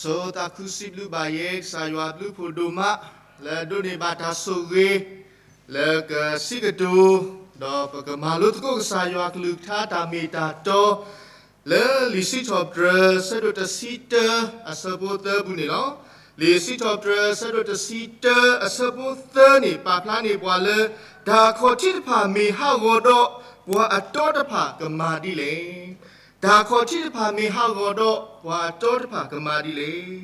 ဆိသးခုစံးဘျုးဘၣ်ယဲ ကစၢ်ယွၤဘျုးဖှိၣ်ဒိၣ်မး လၢအဒိးန့ၢ်ဘၣ်တၢ်ဆိၣ်ဂ့ၤ လၢကစံးကတိၤ ဒီးပကမၤလိသကိးကစၢ်ယွၤကလုၢ်ကထါတၢ်မ့ၢ်တၢ်တီ လၢလံာ်စံးထီၣ်ပတြၢၤ ဆၢဒိၣ်တဆံတၢ အဆၢဖိသၢပူၤန့ၣ်လီၤ. လံာ်စံးထီၣ်ပတြၢၤ ဆၢဒိၣ်တဆံတၢ အဆၢဖိသၢန့ၣ် ပာ်ဖျါန့ၢ်ပှၤလၢ တၢ်အခီၣ်ထံးတဖၣ်မ့ၢ်ဟးဂီၤဒီး ပှၤအတီတဖၣ်ကမၤဒ်လဲၣ်. တၢ်အခီၣ်ထံးတဖၣ်မ့ၢ်ဟးဂီၤဒီး ပှၤအတီတဖၣ်ကမၤဒ်လဲၣ်.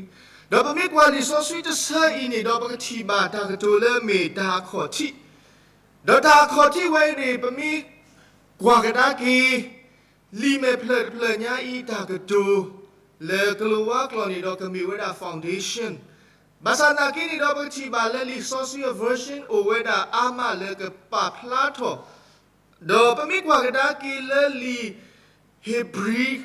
ဒီးပမ့ၢ်ကွၢ်လံာ်စီဆှံတဆၢအံၤန့ၣ်ဒီး ပကထံၣ်ဘၣ်တၢ်ကတိၤလၢအမ့ၢ်တၢ်အခီၣ်ထံး, ဒီးတၢ်အခီၣ်ထံးဝဲအံၤန့ၣ် ပမ့ၢ်ကွၢ်ကဒါက့ၤ လံာ်မဲာ်ဖျၢၣ်တဖျၢၣ်ညါအံၤ တၢ်ကတိၤ လၢကလိၤဝါကျိာ်န့ၣ်ဒီး ကမ့ၢ်ဝဲဒၣ် foundation, ဘၣ်ဆၣ်သနာ်က့န့ၣ်ဒီး ပကထံၣ်ဘၣ်လၢလံာ်စီဆှံအ version အိၣ်ဝဲဒၣ်အါမးလၢကပာ်ဖျါထီၣ်, ဒီးပမ့ၢ်ကွၢ်ကဒါက့ၤလၢလံာ်ဧ့ၤဘြံၤ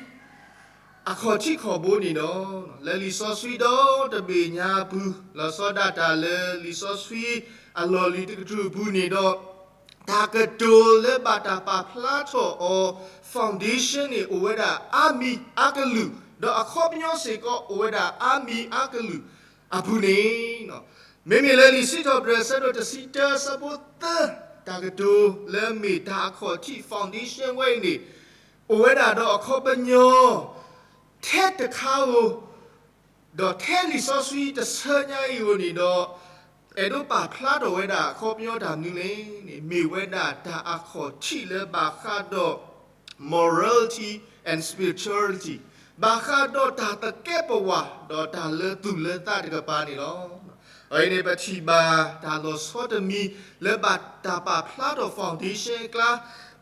အခီၣ်ထံးခီၣ်ဘိန့ၣ်ဒီး လၢလံာ်စီဆှံဒီတဘ့ၣ်ညါအပူၤ လီၤဆီဒၣ်တၢ်လၢလံာ်စီဆှံအလီၢ်လံၤတကတြူၢ်အပူၤန့ၣ်ဒီး တၢ်ကတိၤလၢဘၣ်တၢ်ပာ်ဖျါထီၣ်အီၤ foundation န့ၣ် အိၣ်ဝဲဒၣ်အါမံၤအါကလုာ်, ဒီးအခီပညီစ့ၢ်ကီးအိၣ်ဝဲဒၣ်အါမံၤအါကလုာ်အပူၤန့ၣ် မ့မ့ၢ်လၢလံာ်စံးထီၣ်ပတြၢၤ ဆၢဒိၣ်တဆံတၢ အဆၢဖိသၢ တၢ်ကတိၤလၢအမ့ၢ်တၢ်အခီၣ်ထံး foundation ဝဲအံၤန့ၣ် အိၣ်ဝဲဒၣ်ဒီးအခီပညီ ထဲတခါဧိၤ ဒီးထဲလံာ်စီဆှံတဆၢညါအံၤဧိၤန့ၣ်ဒီး အဲၣ်ဒိးပာ်ဖျါထီၣ်ဝဲဒၣ်အခီပညီတၢ်မနုၤလဲၣ်န့ၣ် မ့ၢ်ဝဲဒၣ်တၢ်အခီၣ်ထံးလၢဘၣ်ဃးဒီး morality and spirituality, ဘၣ်ဃးဒီးတၢ်သကဲးပဝး ဒီးတၢ်လၢသူၣ်လၢသးတကပၤန့ၣ်လီၤ. အအံၤန့ၣ် ပထံၣ်ဘၣ်တၢ်လီၤဆီတမံၤလၢဘၣ်တၢ်ပာ်ဖျါထီၣ် foundation အကျါ,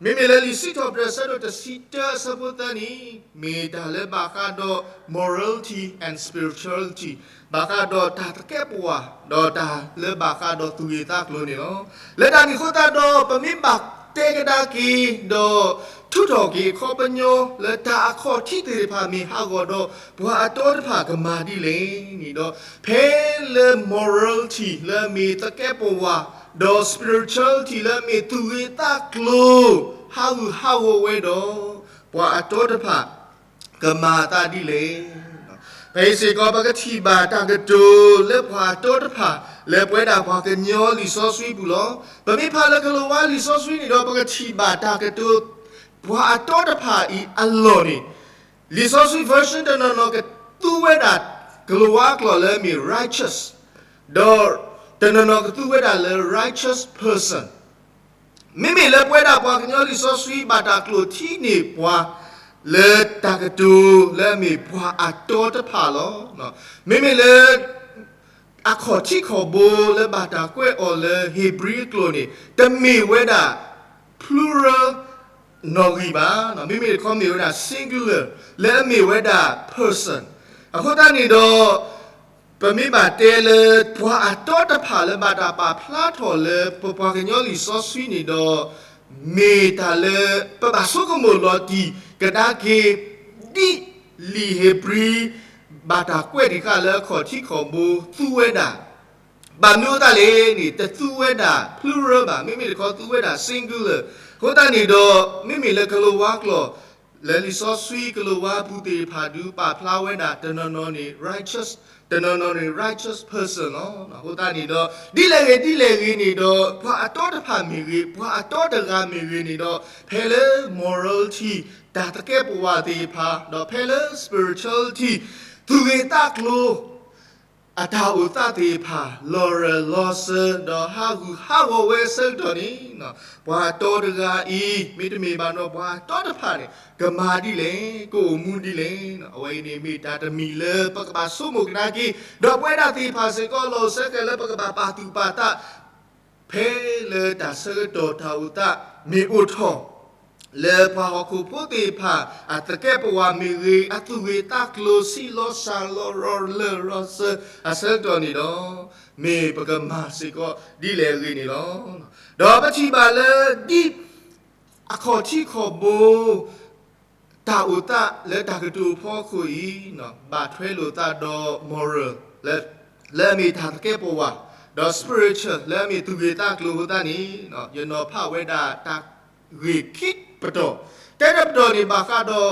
မ့မ့ၢ်လၢလံာ်စံးထီၣ်ပတြၢၤ ဆၢဒိၣ်တဆံတၢ အဆၢဖိသၢန့ၣ် မ့ၢ်တၢ်လၢဘၣ်ဃးဒီး morality and spirituality, ဘၣ်ဃးဒီးတၢ်သကဲးပဝး ဒီးတၢ်လၢဘၣ်ဃးဒီးသူၣ်ဂ့ၤသးကျိၤန့ၣ်လီၤ. လၢတၢ်န့ၣ်အဃိသတးဒီး ပမ့ၢ်ဘၣ်တဲကဒါက့ၤ ဒီးထုးထီၣ်က့ၤအခီပညီ လၢတၢ်အခီၣ်ထံးသ့ၣ်တဖၣ်မ့ၢ်ဟးဂီၤဒီး ပှၤအတီတဖၣ်ကမၤဒ်လဲၣ်န့ၣ်ဒီး ဖဲလၢ morality လၢအမ့ၢ်သကဲးပဝး, ဒီး spirituality လၢအမ့ၢ်သူၣ်ဂ့ၤသးကျိၤ ဟးဂူာ်ဟးဂီၤဝဲဒီး ပှၤအတီတဖၣ် ကမၤအသးဒ်လဲၣ်. ဖဲအံၤစ့ၢ်ကီး ပကထံၣ်ဘၣ်တၢ်ကတိၤလၢပှၤအတီတဖၣ် လၢပဝဲဒၣ်ပှၤကညီလံာ်စီဆှံပူၤလီၤ. ပမ့ၢ်ဖးလၢကလိၤဝါလံာ်စီဆှံန့ၣ်ဒီး ပကထံၣ်ဘၣ်တၢ်ကတိၤ ပှၤအတီတဖၣ်အံၤအလီၢ်န့ၣ် လံာ်စီဆှံ version တနီၤနီၤကသူဝဲဒၣ် ကလိၤဝါကျိာ်လၢအမ့ၢ် righteous, ဒီးတနီၤနီၤကသူဝဲဒၣ်လၢ righteous person. မ့မ့ၢ်လၢပဝဲဒၣ်ပှၤကညီလံာ်စီဆှံ ဘၣ်တၢ်ကျိာ်ထံန့ၢ်ပှၤ လၢတၢ်ကတိၤလၢအမ့ၢ်ပှၤအတီတဖၣ်လီၤ. မ့မ့ၢ်လၢ အခီၣ်ထံးခီၣ်ဘိလၢဘၣ်တၢ်ကွဲးအီၤလၢဧ့ၤဘြံၤအကျိာ်န့ၣ် တမ့ၢ်ဝဲဒၣ် plural နီၣ်ဂံၢ်ဘၣ်, မ့မ့ၢ်တခီမ့ၢ်ဝဲဒၣ် singular လၢအမ့ၢ်ဝဲဒၣ် person. အဃိသတးန့ၣ်ဒီး ပမ့ၢ်ဘၣ်တဲလၢ ပှၤအတီတဖၣ်လၢဘၣ်တၢ်ပာ်ဖျါထီၣ်လၢ ပပှၤကညီလံာ်စီဆှံန့ၣ်ဒီး မ့ၢ်တၢ်လၢ ပဘၣ်ဆိကမိၣ်လီၤတံၢ်ကဒါက့ၤ ဒ်လံာ်ဧ့ၤဘြံၤ ဘၣ်တၢ်ကွဲးတခါလၢအခီၣ်ထံးခီၣ်ဘိသူဝဲဒၣ် ဘၣ်မနုၤအဃိသတးလဲၣ်န့ၣ် တသူဝဲဒၣ် plural ဘၣ်, မ့မ့ၢ်တခီသူဝဲဒၣ် singular. အဃိသတးန့ၣ်ဒီး မ့မ့ၢ်လၢကလိၤဝါကျိာ် လၢလံာ်စီဆှံကလိၤဝါပူၤသ့ၣ်တဖၣ်ဒုးပာ်ဖျါဝဲဒၣ် တနီၤနီၤန့ၣ် righteous, တနီၤနီၤန့ၣ် righteous person လီၤ. အဃိသတးန့ၣ်ဒီး ဒ်လဲၣ်ဂ့ၤဒ်လဲၣ်ဂ့ၤန့ၣ်ဒီး ပှၤအတီတဖၣ်မ့ၢ်ဂ့ၤ, ပှၤအတီတဂၤမ့ၢ်ဂ့ၤန့ၣ်ဒီး ဖဲလၢ morality တၢ်သကဲးပဝးသ့ၣ်တဖၣ် ဒီးဖဲလၢ spirituality သူၣ်ဂ့ၤသးကျိၤ အတၢ်အိၣ်သးသ့ၣ်တဖၣ် လီၤရၢၢ်လီၤစၢၤ ဒီးဟးဂူာ်ဟးဂီၤဝဲအဆၢကတီၢ်န့ၣ် ပှၤအတီတဂၤအံၤ မ့တမ့ၢ်ဘၣ်ဒီး ပှၤအတီတဖၣ်န့ၣ် ကမၤဒ်လဲၣ်, ကအိၣ်မူဒ်လဲၣ်. အဝဲအံၤန့ၣ်မ့ၢ်တၢ်တမံၤလၢပကဘၣ်ဆိကမိၣ်ကဒါက့ၤ, ဒီးပဝဲဒၣ်သ့ၣ်တဖၣ်စ့ၢ်ကီး လီၤစၢၤခဲလၢာ် ပကဘၣ်ပာ်သူၣ်ပာ်သး ဖဲလၢတၢ်ဆၢကတီၢ်တၢ်အိၣ်သးမ့ၢ်အိၣ်ထီၣ် လၢပှၤဟီၣ်ခိၣ်ဖိသ့ၣ်တဖၣ် အသကဲးပဝးမ့ၢ်ဂ့ၤ, အသူၣ်ဂ့ၤသးကျိၤ ဆံးလီၤစှၤလီၤ လီၤရၢၢ်လီၤစၢၤအဆၢကတီၢ်န့ၣ်ဒီး မ့ၢ်ပကမၤစ့ၢ်ကီးဒ်လဲၣ်အဂ့ၢ်န့ၣ်လီၤ. ဒီးပထံၣ်ဘၣ်လၢ ဒ်အခီၣ်ထံးခီၣ်ဘိ တၢ်အိၣ်သးလၢတၢ်ကတိၤဖီခိၣ်အံၤ ဘၣ်ထွဲလိာ်သးဒီး moral လၢအမ့ၢ်တၢ်သကဲးပဝး, ဒီး spiritual လၢအမ့ၢ်သူၣ်ဂ့ၤသးကျိၤအဃိသတးန့ၣ် ယနီၤဖးဝဲဒၣ်တၢ်ဂ့ၢ်ခံပတီၢ်, တၢတပတီၢ်န့ၣ်ဘၣ်ဃးဒီး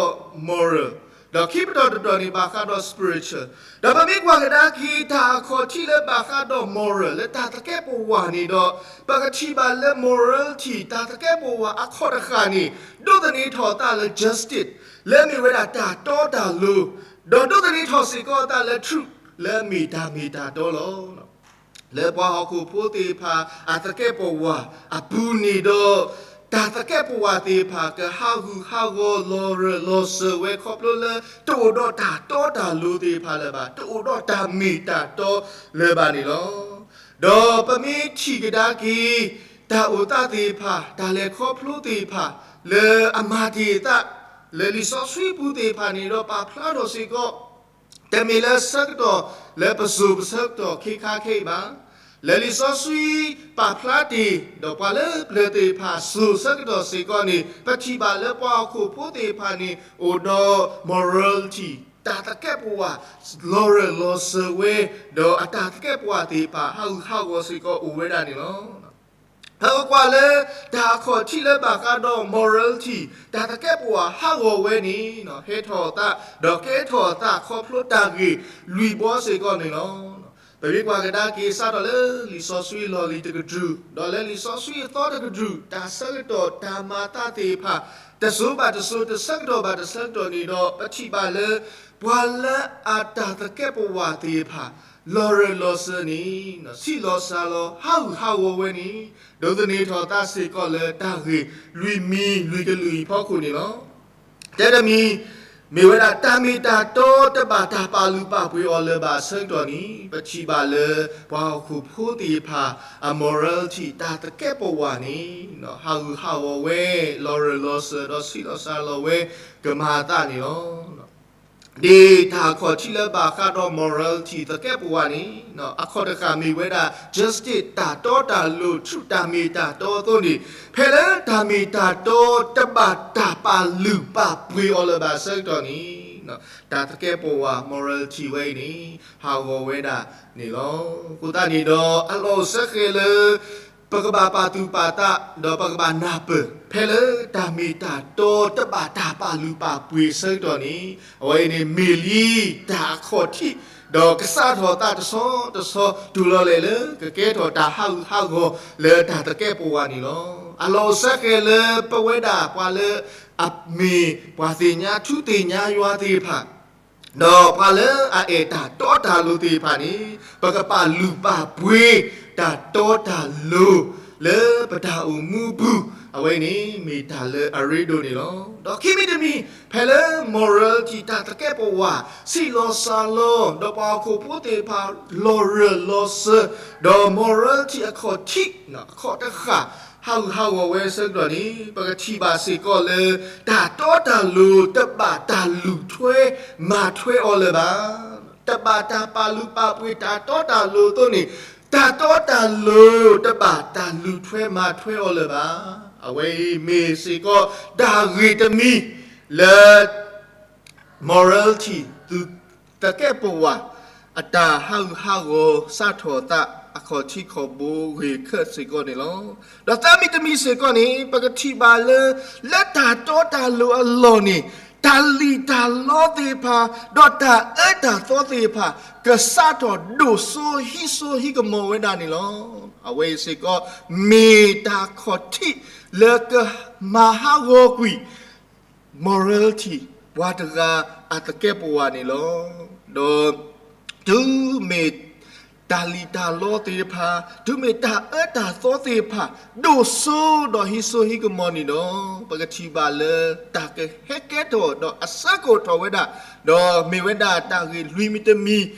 moral, ဒီးခံပတီၢ်တတီၢ်န့ၣ် ဘၣ်ဃးဒီး spiritual, ဒီးပမ့ၢ်ကွၢ်ကဒါက့ၤ တၢ်အခီၣ်ထံးလၢဘၣ်ဃးဒီး moral လၢတၢ်သကဲးပဝးန့ၣ်ဒီး ပကထံၣ်ဘၣ်လၢ morality တၢ်သကဲးပဝးအခီၣ်တဃၣ်န့ၣ် ဒိးသန့ၤထီၣ်အသးလၢ justice လၢအမ့ၢ်ဝဲဒၣ်တၢ်တီတၢ်လိၤ, ဒီးဒိးသန့ၤထီၣ်စ့ၢ်ကီးအသးလၢ truth လၢအမ့ၢ်တၢ်မ့ၢ်တၢ်တီလီၤ. လၢပှၤဟီၣ်ခိၣ်ဖိသ့ၣ်တဖၣ် အသကဲးပဝးအပူၤန့ၣ်ဒီး တၢ်သကဲးပဝးသ့ၣ်တဖၣ် ကဟးဂူာ်ဟးဂီၤလီၤရၢၢ်လီၤစၢၤဝဲခီဖျိလၢ တအိၣ်ဒီးတၢ်တီတၢ်လိၤသ့ၣ်တဖၣ်လၢၤဘၣ်, တအိၣ်ဒီးတၢ်မ့ၢ်တၢ်တီလၢၤဘၣ်န့ၣ်လီၤ. ဒီးပမ့ၢ်ထံၣ်ကဒါက့ၤ တၢ်အိၣ်သးသ့ၣ်တဖၣ် တၢ်လဲၤခီဖျိသ့ၣ်တဖၣ် လၢအမၤတ့ၢ်အသး လၢလံာ်စီဆှံပူၤသ့ၣ်တဖၣ်န့ၣ်ဒီး ပာ်ဖျါထီၣ်စ့ၢ်ကီး တမ့ၢ်လၢဆၢကတီၢ် လၢပစိၤပဆၢကတီၢ်ခ့ခါခဲအံၤဘၣ်. လၢလံာ်စီဆှံပာ်ဖျါတ့ၢ် ဒီးပှၤလၢပျၢၤသ့ၣ်တဖၣ်စိၤဆၢကတီၢ်စ့ၢ်ကီးန့ၣ် ပထံၣ်ဘၣ်လၢပှၤဟီၣ်ခိၣ်ဖိသ့ၣ်တဖၣ်န့ၣ် အိၣ်ဒီး morality တၢ်သကဲးပဝး လီၤရၢၢ်လီၤစၢၤဝဲ, ဒီးအတၢ်သကဲးပဝးသ့ၣ်တဖၣ် ဟးဂူာ်ဟးဂီၤစ့ၢ်ကီးအိၣ်ဝဲဒၣ်န့ၣ်လီၤ. ပကကွၢ်လၢ တၢ်အခီၣ်ထံးလၢဘၣ်ဃးဒီး morality တၢ်သကဲးပဝးဟးဂီၤဝဲန့ၣ် ဟဲထီၣ်အသး ဒီးကဲထီၣ်အသးခီဖျိတၢ်ဂ့ၢ်လွံၢ်ဘီစ့ၢ်ကီးန့ၣ်လီၤ. ပမ့ၢ်ကွၢ်ကဒါက့ၤ စးထီၣ်လၢလံာ်စီဆှံလီၢ်လံၤတကတြူၢ် ဒီးလၢလံာ်စီဆှံအသီတကတြူၢ် တၢ်ဆၢကတီၢ်တၢ်မၤအသးသ့ၣ်တဖၣ် တစိၤဘၣ်တစိၤ တဆၢကတီၢ်ဘၣ်တဆၢကတီၢ်န့ၣ်ဒီး ပထံၣ်ဘၣ်လၢ ပှၤလၢအတၢ်သကဲးပဝးသ့ၣ်တဖၣ် လီၤရၢၢ်လီၤစၢၤန့ၣ် ဆံးလီၤစှၤလီၤ ဟးဂူာ်ဟးဂီၤဝဲန့ၣ် ဒိးသန့ၤထီၣ်အသးစ့ၢ်ကီးလၢတၢ်ဂ့ၢ်လွံၢ်မံၤလွံၢ်ကလုာ်အံၤအဖီခိၣ်န့ၣ်လီၤ. တၢတမံၤ မ့ၢ်ဝဲဒၣ်တၢ်မ့ၢ်တၢ်တီတဘၣ်တၢ်ပာ်လုၢ်ပာ်ပှ့ၤအီၤလၢၤဘၣ်အဆၢကတီၢ်န့ၣ် ပထံၣ်ဘၣ်လၢ ပှၤဟီၣ်ခိၣ်ဖိသ့ၣ်တဖၣ် အ morality တၢ်သကဲးပဝးန့ၣ် ဟးဂူာ်ဟးဂီၤဝဲ လီၤရၢၢ်လီၤစၢၤ ဒီးဆံးလီၤစှၤလီၤဝဲ ကမၤအသးန့ၣ်လီၤ. ဒ်တၢ်အခီၣ်ထံးလၢဘၣ်ဃးဒီး morality သကဲးပဝးန့ၣ် အခီၣ်တဃၣ်မ့ၢ်ဝဲဒၣ် justice တၢ်တီတၢ်လိၤ truth တၢ်မ့ၢ်တၢ်တီအသိးန့ၣ် ဖဲလၢတၢ်မ့ၢ်တၢ်တီတဘၣ်တၢ်ပာ်လုၢ်ပာ်ပှ့ၤအီၤလၢၤဘၣ်အဆၢကတီၢ်န့ၣ် တၢ်သကဲးပဝး morality ဝဲအံၤန့ၣ် ဟးဂီၤဝဲဒၣ်န့ၣ်လီၤ. အဃိသတးန့ၣ်ဒီး အလီၢ်အိၣ်စ့ၢ်ကီးလၢ ပကဘၣ်ပာ်သူၣ်ပာ်သး ဒီးပကဘၣ်နၢ်ပၢၢ် ဖဲလၢတၢ်မ့ၢ်တၢ်တီတဘၣ်တၢ်ပာ်လုၢ်ပာ်ပှ့ၤအဆၢကတီၢ်န့ၣ် အဝဲအံၤန့ၣ်မ့ၢ်လံတၢ်အခီၣ်ထံး ဒီးကစးထီၣ်အသးတဆီတဆီ တုၤလီၤလဲၣ်လၢကကဲထီၣ်တၢ်ဟးဂူာ်ဟးဂီၤလၢတၢ်သကဲးပဝးန့ၣ်လီၤ. အလီၢ်အိၣ်စ့ၢ်ကီးလၢပဝဲဒၣ်ပှၤလၢအမ့ၢ်ပှၤသ့ၣ်ညါထူသ့ၣ်ညါယွၤသ့ၣ်တဖၣ် ဒီးပှၤလၢအအဲၣ်တၢ်တီတၢ်လိၤသ့ၣ်တဖၣ်န့ၣ် ပကပာ်လုၢ်ပာ်ပှ့ၤတၢ်တီတၢ်လိၤလၢပတၢ်အိၣ်မူအပူၤ အဝဲန့ၣ်မ့ၢ်တၢ်လၢအရ့ဒိၣ်န့ၣ်လီၤ. ဒီးခံမံၤတမံၤ ဖဲလၢ morality တၢ်သကဲးပဝး ဆံးလီၤစှၤလီၤ ဒီးပှၤဟီၣ်ခိၣ်ဖိသ့ၣ်တဖၣ်လီၤရၢၢ်လီၤစၢၤ ဒီး morality အခီၣ်ထံး အခီၣ်တဃၣ် ဟးဂူာ်ဟးဂီၤဝဲအဆၢကတီၢ်န့ၣ် ပကထံၣ်ဘၣ်စ့ၢ်ကီးလၢ တၢ်တီတၢ်လိၤတဘၣ်တၢ်လုၢ်ထွဲမၤထွဲအီၤလၢၤဘၣ်. တဘၣ်တၢ်ပာ်လုၢ်ပာ်ပှ့ၤတၢ်တီတၢ်လိၤအသိးန့ၣ် တၢ်တီတၢ်လိၤတဘၣ်တၢ်လုၢ်ထွဲမၤထွဲအီၤလၢၤဘၣ်. အဝဲအံၤမ့ၢ်စ့ၢ်ကီးတၢ်ဂ့ၢ်တမံၤလၢ morality သူၣ်သကဲးပဝး အတၢ်ဟးဂူာ်ဟးဂီၤစးထီၣ်သးအခီၣ်ထံးခီၣ်ဘိဂ့ၢ်ခၢၣ်စ့ၢ်ကီးန့ၣ်လီၤ. ဒီးသၢမံၤတမံၤစ့ၢ်ကီးန့ၣ် ပကထံၣ်ဘၣ်လၢ လၢတၢ်တီတၢ်လိၤအလီၢ်န့ၣ် တၢ်လံၣ်တၢ်လီသ့ၣ်တဖၣ် ဒီးတၢ်အၢတၢ်သီသ့ၣ်တဖၣ် ကစးထီၣ်ဒိၣ်စိဟံးစိဟံးကမီၤဝဲဒၣ်န့ၣ်လီၤ. အဝဲအံၤစ့ၢ်ကီး မ့ၢ်တၢ်ခီၣ်ထံးလၢကမၤဟးဂီၤကွံာ် morality ပှၤတဂၤအသကဲးပဝးန့ၣ်လီၤ. ဒီးတုၤမ့ၢ်တၢ်လံၣ်တၢ်လီသ့ၣ်တဖၣ်, တုၤမ့ၢ်တၢ်အၢတၢ်သီသ့ၣ်တဖၣ် ဒိၣ်စိဒီးဟံးစိဟံးကမီၤန့ၣ်ဒီး, ပကထံၣ်ဘၣ်လၢတၢ်ကဟဲကဲထီၣ်ဒီးအဆၢကိၣ်ထီၣ်ဝဲဒၣ်, ဒီးမ့ၢ်ဝဲဒၣ်တၢ်ဂ့ၢ်လွံၢ်မံၤတမံၤ,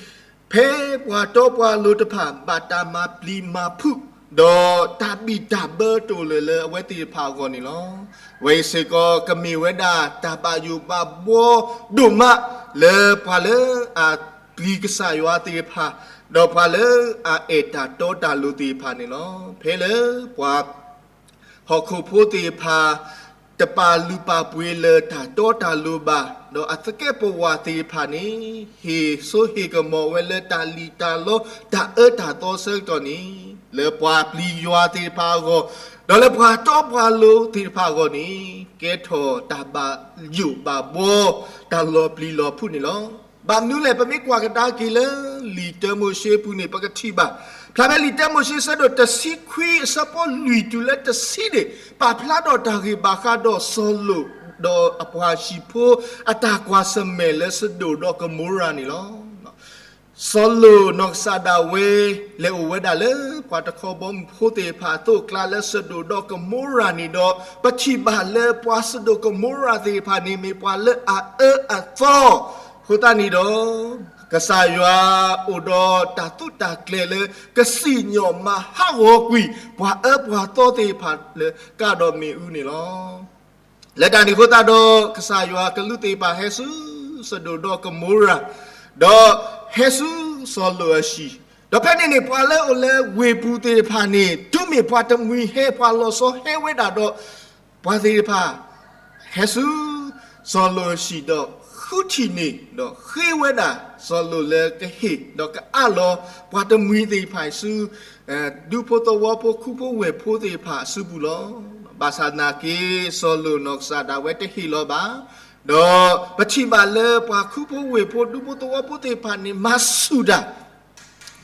ဖဲပှၤတီပှၤလိၤတဖၣ် ဘၣ်တၢ်မၤပျံၤမၤဖုး, ဒီးတၢ်ဘံၣ်တၢ်ဘၢတအိၣ်လၢၤလၢအဝဲသ့ၣ်တဖၣ်အဂီၢ်န့ၣ်လီၤ. အဝဲအံၤစ့ၢ်ကီးကမ့ၢ်ဝဲဒၣ်တၢ်ဘၣ်ယိၣ်ဘၣ်ဘှီဒိၣ်မးလၢပှၤလၢအပျံၤကစၢ်ယွၤသ့ၣ်တဖၣ်, ဒီးပှၤလၢအအဲၣ်တၢ်တီတၢ်လိၤသ့ၣ်တဖၣ်န့ၣ်လီၤ. ဖဲလၢပှၤ ဟီၣ်ခိၣ်ဖိသ့ၣ်တဖၣ် တပာ်လုၢ်ပာ်ပှ့ၤလၢတၢ်တီတၢ်လိၤဘၣ်, ဒီးအသကဲးပဝးသ့ၣ်တဖၣ်န့ၣ် ဟ့ၣ်စိဟ့ၣ်ကမီၤဝဲလၢတၢ်လံၣ်တၢ်လီ တၢ်အၢတၢ်သီဆၢကတီၢ်န့ၣ်, လၢပှၤပျံၤယွၤသ့ၣ်တဖၣ်အဂီၢ်, ဒီးလၢပှၤတီပှၤလိၤသ့ၣ်တဖၣ်အဂီၢ်န့ၣ် ကဲထီၣ်တၢ်ဘၣ်ယိၣ်ဘၣ်ဘှီ တၢ်လီၤပျံၤလီၤဖုးန့ၣ်လီၤ. ဘၣ်မနုၤလဲၣ် ပမ့ၢ်ကွၢ်ကဒါက့ၤလၢ လံာ်တၢမိၤၡ့အပူၤန့ၣ် ပကထံၣ်ဘၣ် ဖျါဖဲလံာ်တၢမိၤၡ့အဆၢဒိၣ်တဆံခွံအဆၢဖိလွံၢ်တုၤလၢတဆံန့ၣ် ပာ်ဖျါထီၣ်တၢ်ဂ့ၢ်ဘၣ်ဃးဒီးစီၤလိာ် ဒီးအပှၤဟံၣ်ဖိအတၢ်ကွၢ်ဆၢၣ်မဲာ်လၢစဒိၣ်ဒီးကမိၤရၤန့ၣ်လီၤ. စီၤလိာ်နီၢ်ကစၢ်ဒၣ်ဝဲ လဲၤအိၣ်ဝဲဒၣ်လၢပှၤတခီဘီမုၢ်ဖိသ့ၣ်တဖၣ်အသိးအကျါ လၢစဒိၣ်ဒီးကမိၤရၤန့ၣ်ဒီး ပထံၣ်ဘၣ်လၢပှၤစဒိၣ်ကမိၤရၤသ့ၣ်တဖၣ်န့ၣ် မ့ၢ်ပှၤလၢအအၢအသီ အဃိသတးန့ၣ်ဒီး ကစၢ်ယွၤအိၣ်ဒီးတၢ်သူၣ်တၢ်ကျဲၤလၢ ကစံၣ်ညီၣ်မၤဟးဂီၤကွံာ် ပှၤအၢပှၤသီသ့ၣ်တဖၣ်လၢကဒီးမ့ၣ်အူန့ၣ်လီၤ. လၢတၢ်န့ၣ်အဃိသတးဒီး ကစၢ်ယွၤကလူးသ့ၣ်တဖၣ်ဟဲဆူ စဒိၣ်ဒီးကမိၤရၤ ဒီးဟဲဆူစီၤလိာ်အဟံၣ်, ဒီးဖဲန့ၣ်န့ၣ် ပှၤလၢအိၣ်လၢဝ့ၢ်ပူၤသ့ၣ်တဖၣ်န့ၣ် တုၤမ့ၢ်ပှၤတမှံၤဟဲ ပှၤလီၤဆီဟဲဝဲဒၣ်ဒီး ပှၤသ့ၣ်တဖၣ် ဟဲဆူ စီၤလိာ်အဟံၣ်ဒီးဃုထံၣ်န့ၢ် ဒီးဃ့ဝဲဒၣ်စီၤလိာ်လၢကဟ့ၣ် ဒီးကအးလီၤ ပှၤတမှံၤသ့ၣ်တဖၣ်ဆူ ဒူဖိသဝီဖိ ခူဖိဝဲၢ်ဖိသ့ၣ်တဖၣ်အစုပူၤလီၤ. ဘၣ်ဆၣ်သနာ်က့ စီၤလိာ်နီၢ်ကစၢ်ဒၣ်ဝဲတဟ့ၣ်လီၤဘၣ်, ဒီးပထံၣ်ဘၣ်လၢပှၤခူဖိဝဲၢ်ဖိ ဒူဖိသဝီဖိသ့ၣ်တဖၣ်န့ၣ် မၤဆူၣ်တၢ်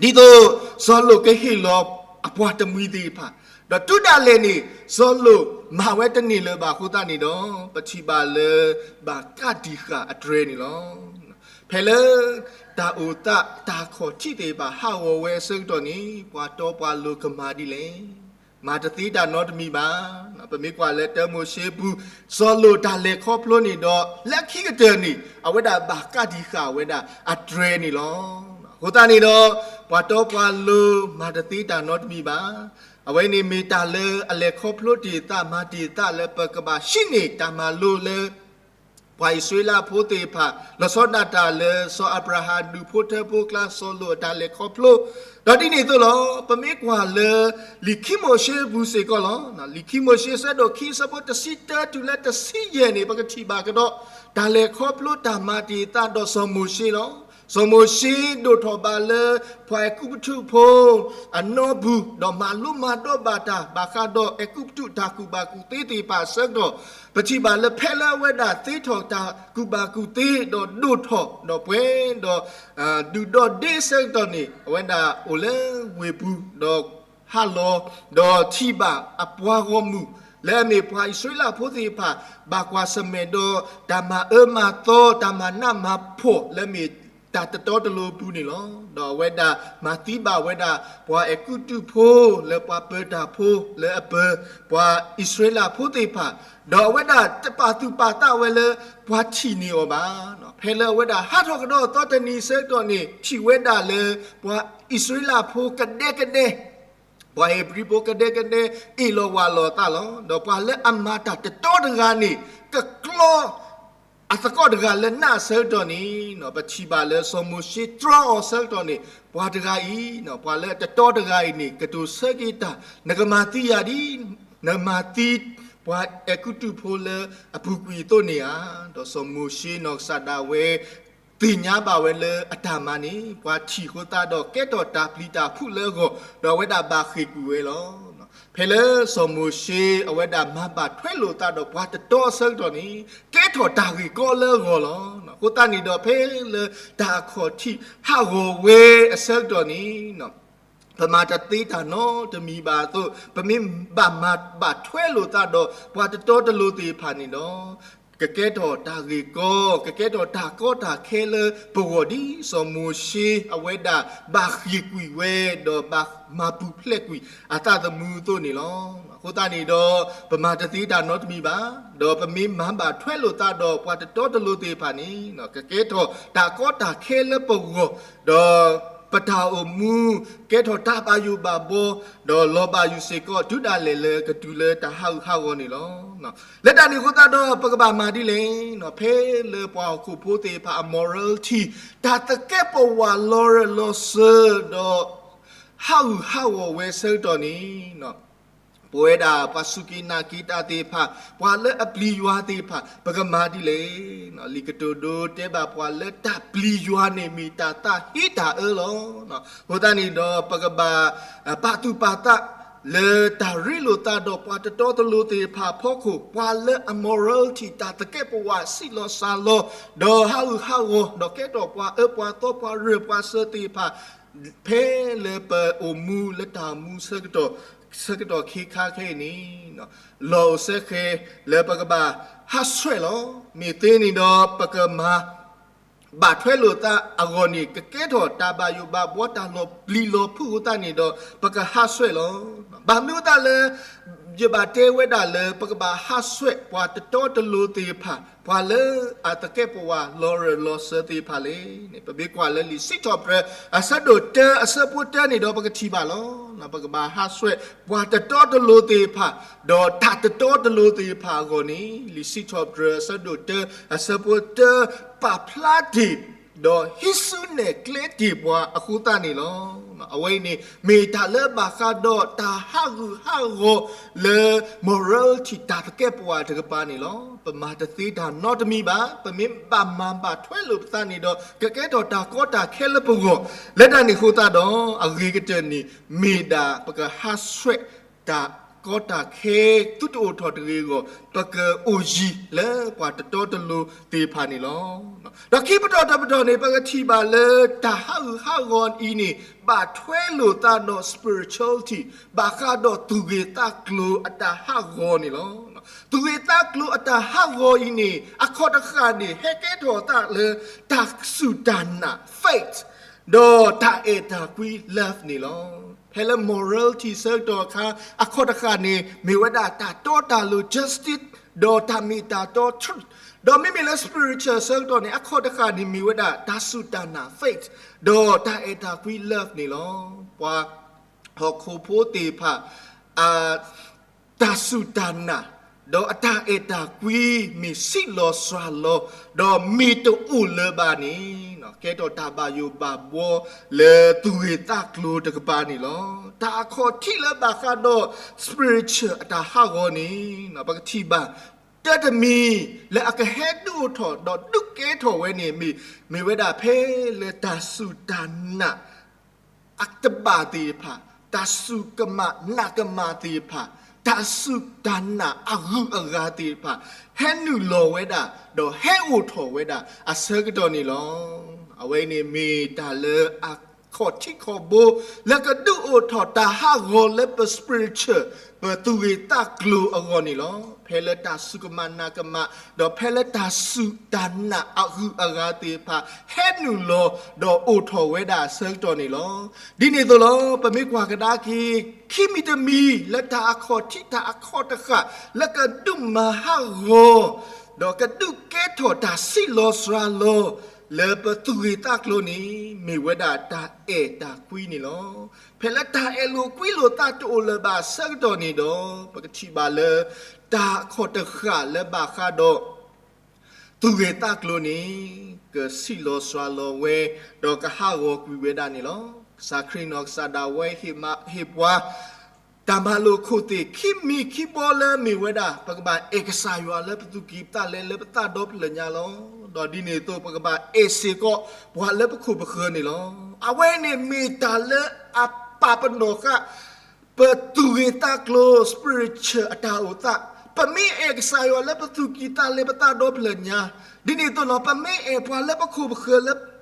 ဒ်သိးစီၤလိာ်ကဟ့ၣ်လီၤအပှၤတမှံၤသ့ၣ်တဖၣ်, ဒီးတုၤဒၣ်လဲာ်န့ၣ် စီၤလိာ်မၤဝဲတန့ၢ်လၢၤဘၣ်အဃိသတးန့ၣ်ဒီး ပထံၣ်ဘၣ်လၢဘၣ်ကးတံာ်ဃာ်အတြဲၤန့ၣ်လီၤ. ဖဲလၢ တၢ်အိၣ်သးတၢ်ခီၣ်ထံးသ့ၣ်တဖၣ်ဟးဂီၤဝဲအဆၢကတီၢ်န့ၣ် ပှၤတီပှၤလိၤကမၤဒ်လဲၣ်. မၤတသ့တၢ်နီတမံၤဘၣ်. ပမ့ၢ်ကွၢ်လၢတၢမိၤၡ့ပူၤ စီၤလိာ်တၢ်လဲၤခီဖျိန့ၣ်ဒီး လၢခံကတၢၢ်န့ၣ် အဝဲဒၣ်ဘၣ်ကးတံာ်ဃာ်ဝဲဒၣ်အတြဲၤန့ၣ်လီၤ. အဃိသတးန့ၣ်ဒီး ပှၤတီပှၤလိၤမၤတသ့တၢ်နီတမံၤဘၣ်. အဝဲန့ၣ်မ့ၢ်တၢ်လၢအလဲၤခီဖျိတ့ၢ်သး မၤတ့ၢ်သးလၢပကဘၣ်ဟံးန့ၢ်တၢ်မၤလိလၢ ပှၤအံၣ်စရ့လးဖိသ့ၣ်တဖၣ် လီၤဆီဒၣ်တၢ်လၢစီၤအၤဘြၤဟၣ်ဒူၣ်ဖိထၢဖိအကျါ စီၤလိာ်အတၢ်လဲၤခီဖျိ, ဒီးဒ်န့ၣ်အသိးလီၤ. ပမ့ၢ်ကွၢ်လၢ လံာ်ခံမိၤၡ့အပူၤစ့ၢ်ကီးလီၤ. လံာ်ခံမိၤၡ့အဆၢဒိၣ်ခံအဆၢဖိတဆံတၢတုၤလၢတဆံယဲၢ်န့ၣ် ပကထံၣ်ဘၣ်ကဒီး တၢ်လဲၤခီဖျိတၢ်မၤတ့ၢ်သးဒီးစီၤမိၤၡ့လီၤ. စီၤမိၤၡ့ဒိၣ်ထီၣ်ဘၣ်လၢ ပှၤအဲၤကူပတူးဖိ အနီပူၤ ဒီးမၤလိမၤဒိးဘၣ်တၢ်ဘၣ်ဃးဒီးအဲၤကူပတူးတၢ်ကူၣ်ဘၣ်ကူၣ်သ့သ့ၣ်တဖၣ်အဆၢကတီၢ်, ပထံၣ်ဘၣ်လၢဖဲလၢအဝဲဒၣ်သ့ထီၣ်တၢ်ကူၣ်ဘၣ်ကူၣ်သ့ ဒီးဒိၣ်ထီၣ်ဒီးပှဲၤဒီး ဒုၣ်ဒီးဒ့အဆၢကတီၢ်န့ၣ် အဝဲဒၣ်အိၣ်လၢဝ့ၢ်ပူၤ ဒီးဟးလီၤ ဒီးထံၣ်ဘၣ်အပှၤဂီၢ်မုၢ် လၢအမ့ၢ်ပှၤအံၣ်စရ့လးဖိသ့ၣ်တဖၣ် ဘၣ်ကွၢ်ဆၢၣ်မဲာ်ဒီးတၢ်မၤအၢမၤသီ တၢ်မၤနးမၤဖှီၣ်လၢအမ့ၢ်တၢ်တတီတလိၤအပူၤန့ၣ်လီၤ. ဒီးအဝဲဒၣ်မၤသံဘၣ်ဝဲဒၣ် ပှၤအဲၤကူပတူးဖိလၢပှၤပၢတၢ်ဖိလၢအပၢၤပှၤအံၣ်စရ့လးဖိသ့ၣ်တဖၣ်, ဒီးအဝဲဒၣ်တပာ်သူၣ်ပာ်သးဝဲလၢ ပှၤထံၣ်န့ၢ်အီၤဘၣ်. ဖဲလၢအဝဲဒၣ်ဟးထီၣ်ကဒီးအသီတနံၤအဆၢကတီၢ်န့ၣ် ထံၣ်ဝဲဒၣ်လၢ ပှၤအံၣ်စရ့လးဖိကဒဲကဒဲ ပှၤဧ့ၤဘြံၤဖိကဒဲကဒဲ အ့ၣ်လိာ်ဝၢ်လိာ်အသးလီၤ. ဒီးပှၤလၢအမၤတၢ်တတီတဂၤန့ၣ် ကကျီ အသကိးတဂၤလၢနးအဆၢကတီၢ်န့ၣ် ပထံၣ်ဘၣ်လၢစီၤမိၤၡ့တြီအီၤအဆၢကတီၢ်န့ၣ် ပှၤတဂၤအံၤ ပှၤလၢအတတီတဂၤအံၤန့ၣ် ကတိၤဆၢက့ၤတၢ် နကမၤသံယၤဒ် နမၤသံ ပှၤအဲၤကူပတူးဖိလၢအပူၤကွံာ်အသိးန့ၣ်ဧါ. ဒီးစီၤမိၤၡ့နီၢ်ကစၢ်ဒၣ်ဝဲ သ့ၣ်ညါဘၣ်ဝဲလၢအတၢ်မၤန့ၣ် ပှၤထံၣ်အဃိသတးဒီး ကဲထီၣ်တၢ်ပျံၤတၢ်ဖုးလၢအဂီၢ် ဒီးအဝဲဒၣ်ဘၣ်ဃ့ၢ်ကွံာ်ဝဲလီၤ. ဖဲလၢစီၤမိၤၡ့အဝဲဒၣ်မၤဘၣ်ထွဲလိာ်သးဒီးပှၤတတီအဆၢကတီၢ်န့ၣ် ကဲထီၣ်တၢ်ဂ့ၢ်ကီလၢအဂီၢ်လီၤ. အဃိသတးန့ၣ်ဒီး ဖဲလၢတၢ်အခီၣ်ထံးဟးဂီၤဝဲအဆၢကတီၢ်န့ၣ် ပမၤတသ့တၢ်နီတမံၤဘၣ်အသိး ပမ့ၢ်ဘၣ်မၤဘၣ်ထွဲလိာ်သးဒီးပှၤတတီတလိၤသ့ၣ်တဖၣ်န့ၣ်ဒီး ကကဲထီၣ်တၢ်ဂ့ၢ်ကီ ကကဲထီၣ်တၢ်ကီတၢ်ခဲလၢပဂီၢ် ဒ်စီၤမိၤၡ့အဝဲဒၣ်ဘၣ်ဃ့ၢ်ကွံာ်ဝဲ ဒီးဘၣ်မၤပူၤဖျဲးကွံာ်အသးသမူအသိးန့ၣ်လီၤ. အဃိသတးန့ၣ်ဒီး ပမၤတသ့တၢ်နီတမံၤဘၣ်, ဒီးပမ့ၢ်မၤဘၣ်ထွဲလိာ်သးဒီးပှၤတတီတလိၤသ့ၣ်တဖၣ်န့ၣ် ကကဲထီၣ်တၢ်ကီတၢ်ခဲလၢပဂီၢ်, ဒီးပတၢ်အိၣ်မူ ကဲထီၣ်တၢ်ဘၣ်ယိၣ်ဘၣ်ဘှီ, ဒီးလီၤဘၣ်ယိၣ်စ့ၢ်ကီး တုၤဒၣ်လဲာ်လၢကတုၤလၢတၢ်ဟးဂူာ်ဟးဂီၤန့ၣ်လီၤ. လၢတၢ်န့ၣ်အဃိသတးဒီး ပကဘၣ်မၤဒ်လဲၣ်, ဖဲလၢပှၤဟီၣ်ခိၣ်ဖိသ့ၣ်တဖၣ်အ morality တၢ်သကဲးပဝးလီၤရၢၢ်လီၤစၢၤဒီး ဟးဂူာ်ဟးဂီၤဝဲအဆၢကတီၢ်န့ၣ် ပဝဲဒၣ်ပှၤစူၢ်က့ၤနာ်က့ၤတၢ်သ့ၣ်တဖၣ် ပှၤလၢအပျံၤယွၤသ့ၣ်တဖၣ် ပကမၤဒ်လဲၣ်. လံာ်ကတိၤဒိတဲဘၣ်ပှၤလၢတၢ်ပျံၤယွၤန့ၣ် မ့ၢ်တၢ်သးဟ့တၢ်အၢလီၤ. အဃိသတးန့ၣ်ဒီး ပကဘၣ်ပာ်သူၣ်ပာ်သး လၢတၢ်ရ့လိာ်သးဒီးပှၤတတီတလိၤသ့ၣ်တဖၣ်အဖီခိၣ်, ပှၤလၢအ morality တၢ်သကဲးပဝး ဆံးလီၤစှၤလီၤ, ဒီးဟးဂူာ်ဟးဂီၤ, ဒီးကဲထီၣ်ပှၤအၢ ပှၤသီ ပှၤရၢၢ် ပှၤစၢၤသ့ၣ်တဖၣ်, ဖဲလၢပအိၣ်မူလၢတၢ်အိၣ်မူဆၢကတီၢ်, ဆၢကတီၢ်ခဲခါခဲအံၤန့ၣ်, လီၤအိၣ်စဲဃဲၤလၢပကဘၣ်ဟးဆှဲးလီၤ. မ့ၢ်သ့န့ၣ်ဒီး ပကမၤ ဘၣ်ထွဲလိာ်သးအဂီၢ်န့ၣ် ကကဲထီၣ်တၢ်ဘၣ်ယိၣ်ဘၣ်ဘှီ တၢ်လီၤပျံၤလီၤဖုးအဃိသတးန့ၣ်ဒီး ပကဟးဆှဲးလီၤ. ဘၣ်မနုၤအဃိသတးလၢ ယဘၣ်တဲဝဲဒၣ်လၢ ပကဘၣ်ဟးဆှဲးပှၤတတီတလိၤသ့ၣ်တဖၣ်, ပှၤလၢအသကဲးပဝးလီၤရၢၢ်လီၤစၢၤသ့ၣ်တဖၣ်လဲၣ်န့ၣ်, ပမ့ၢ်ကွၢ်လၢလံာ်စံးထီၣ်ပတြၢၤ အဆၢဒိၣ်တၢ အဆၢဖိတၢန့ၣ်ဒီး ပကထံၣ်ဘၣ်လီၤ. ပကဘၣ်ဟးဆှဲးပှၤတတီတလိၤသ့ၣ်တဖၣ်, ဒီးတၢ်တတီတလိၤသ့ၣ်တဖၣ်အဂီၢ်န့ၣ်, လံာ်စံးထီၣ်ပတြၢၤ အဆၢဒိၣ်တၢ အဆၢဖိတၢ ပာ်ဖျါတ့ၢ် ဒီးဟံးစုနဲၣ်ကျဲတ့ၢ်ပှၤအဃိသတးန့ၣ်လီၤ. အဝဲအံၤန့ၣ် မ့ၢ်တၢ်လၢဘၣ်ဃးဒီးတၢ်ဟးဂူာ်ဟးဂီၤလၢ morality တၢ်သကဲးပဝးတကပၤန့ၣ်လီၤ. ပမၤတသ့တၢ်နီတမံၤဘၣ်. ပမ့ၢ်ဘၣ်မၤဘၣ်ထွဲလိာ်ပသးန့ၣ်ဒီး ကကဲထီၣ်တၢ်ကီတၢ်ခဲလၢပဂီၢ်, လၢတၢ်န့ၣ်အဃိသတးဒီး အဂ့ၤကတၢၢ်န့ၣ် မ့ၢ်ဒၣ်ပကဟးဆှဲးတၢ်ကီတၢ်ခဲ သုတအိၣ်ထီၣ်တဂ့ၤအဂီၢ်, ပကအိၣ်ယံၤလၢပှၤတတီတလိၤသ့ၣ်တဖၣ်န့ၣ်လီၤ. ဒီးခံပတီၢ်တပတီၢ်န့ၣ် ပကထံၣ်ဘၣ်လၢတၢ်ဟးဂူာ်ဟးဂီၤအံၤန့ၣ် ဘၣ်ထွဲလိာ်သးဒီး spirituality, ဘၣ်ဃးဒီးသူၣ်ဂ့ၤသးကျိၤအတၢ်ဟးဂီၤန့ၣ်လီၤ. သူၣ်ဂ့ၤသးကျိၤအတၢ်ဟးဂီၤအံၤန့ၣ် အခီၣ်တဃၣ်န့ၣ် ဟဲကဲထီၣ်သးလၢ တၢ်စူၢ်တၢ်နာ် faith, ဒီးတၢ်အဲၣ်တၢ်ကွံ love န့ၣ်လီၤ. ဖဲလၢ morality ဆၢကတီၢ်အခါ အခီၣ်တဃၣ်န့ၣ် မ့ၢ်ဝဲဒၣ်တၢ်တီတၢ်လိၤ justice, ဒီးတၢ်မ့ၢ်တၢ်တီ truth, ဒီးမ့မ့ၢ်လၢ spiritual ဆၢကတီၢ်န့ၣ် အခီၣ်တဃၣ်န့ၣ် မ့ၢ်ဝဲဒၣ်တၢ်စူၢ်တၢ်နာ် faith, ဒီးတၢ်အဲၣ်တၢ်ကွံ love န့ၣ်လီၤ. ပှၤဟီၣ်ခိၣ်ဖိသ့ၣ်တဖၣ် အ တၢ်စူၢ်တၢ်နာ် ဒီးအတၢ်အဲၣ်တၢ်ကွံ မ့ၢ်ဆံးလီၤစှၤလီၤ, ဒီးမ့ၢ်တအိၣ်လၢၤဘၣ်န့ၣ်, ကဲထီၣ်တၢ်ဘၣ်ယိၣ်ဘၣ်ဘှီလၢသူၣ်ဂ့ၤသးကျိၤတကပၤန့ၣ်လီၤ. တၢ်အခီၣ်ထံးလၢဘၣ်ဃးဒီး spiritual အတၢ်ဟးဂီၤန့ၣ် ပကထံၣ်ဘၣ် တၢတမံၤ လၢအကဟဲဒုးအိၣ်ထီၣ် ဒီးဒုးကဲထီၣ်ဝဲန့ၣ် မ့ၢ် မ့ၢ်ဝဲဒၣ်ဖဲလၢတၢ်စူၢ်တၢ်နာ် အတဘၣ်သ့ၣ်တဖၣ်, တၢ်စူၢ်ကမၣ်နာ်ကမၣ်သ့ၣ်တဖၣ်, တၢ်စူၢ်တၢ်နာ်အဂုၤအဂၤသ့ၣ်တဖၣ် ဟဲနုာ်လီၤဝဲဒၣ် ဒီးဟဲအိၣ်ထီၣ်ဝဲဒၣ်အဆၢကတီၢ်န့ၣ်လီၤ. အဝဲအံၤန့ၣ်မ့ၢ်တၢ်လၢအခီၣ်ထံးခီၣ်ဘိ လၢကဒုးအိၣ်ထီၣ်တၢ်ဟးဂီၤလၢပ spiritual, ပသူၣ်ဂ့ၤသးကျိၤအဂီၢ်န့ၣ်လီၤ. ဖဲလၢတၢ်စူၢ်ကမၣ်နာ်ကမၣ် ဒီးဖဲလၢတၢ်စူၢ်တၢ်နာ်အဂုၤအဂၤသ့ၣ်တဖၣ် ဟဲနုာ်လီၤ ဒီးအိၣ်ထီၣ်ဝဲဒၣ်အဆၢကတီၢ်န့ၣ်လီၤ. ဒ်န့ၣ်အသိးလီၤ. ပမ့ၢ်ကွၢ်ကဒါက့ၤ ခံမံၤတမံၤ လၢတၢ်အခီၣ်ထံးတၢ်အခီၣ်တဃၣ် လၢကဒုးမၤဟးဂီၤ ဒီးကဒုးကဲထီၣ်တၢ်ဆံးလီၤစှၤလီၤ လၢပသူၣ်ဂ့ၤသးကျိၤန့ၣ် မ့ၢ်ဝဲဒၣ်တၢ်အဲၣ်တၢ်ကွံန့ၣ်လီၤ. ဖဲလၢတၢ်အဲၣ်လိာ်ကွံလိာ်သးတအိၣ်လၢၤဘၣ်အဆၢကတီၢ်န့ၣ်ဒီး ပကထံၣ်ဘၣ်လၢ တၢ်အခီၣ်တဃၣ်လၢဘၣ်ဃးဒီး သူၣ်ဂ့ၤသးကျိၤန့ၣ် ကဆံးလီၤစှၤလီၤဝဲ ဒီးကဟးဂီၤကွံာ်ဝဲဒၣ်န့ၣ်လီၤ. ကစၢ်ခရံာ်နီၢ်ကစၢ်ဒၣ်ဝဲဟ့ၣ်မးဟ့ၣ်ပှၤ တၢ်မၤလိာ်ခိၣ်သ့ၣ်ခံမံၤခံဘီလၢမ့ၢ်ဝဲဒၣ် ပကဘၣ်အဲၣ်ကစၢ်ယွၤလၢပသူၣ်ကံၢ်သးလဲလၢပသးဒီဖျၢၣ်ညါလီၤ. ဒီးဒ်န့ၣ်အသိး ပကဘၣ်အဲၣ်စ့ၢ်ကီး ပှၤလၢပခိၣ်ပဃၢၤန့ၣ်လီၤ. အဝဲန့ၣ်မ့ၢ်တၢ်လၢအပာ်ပနီၣ်ဃာ် ပသူၣ်ဂ့ၤသးကျိၤ spiritual အတၢ်အိၣ်သး, ပမ့ၢ်အဲၣ်ကစၢ်ယွၤလၢပသူၣ်ကံၢ်သးလဲပသးဒီဖျၢၣ်ညါ, ဒ်န့ၣ်အသိးလီၤ ပမ့ၢ်အဲၣ်ပှၤလၢပခိၣ်ပဃၢၤလၢ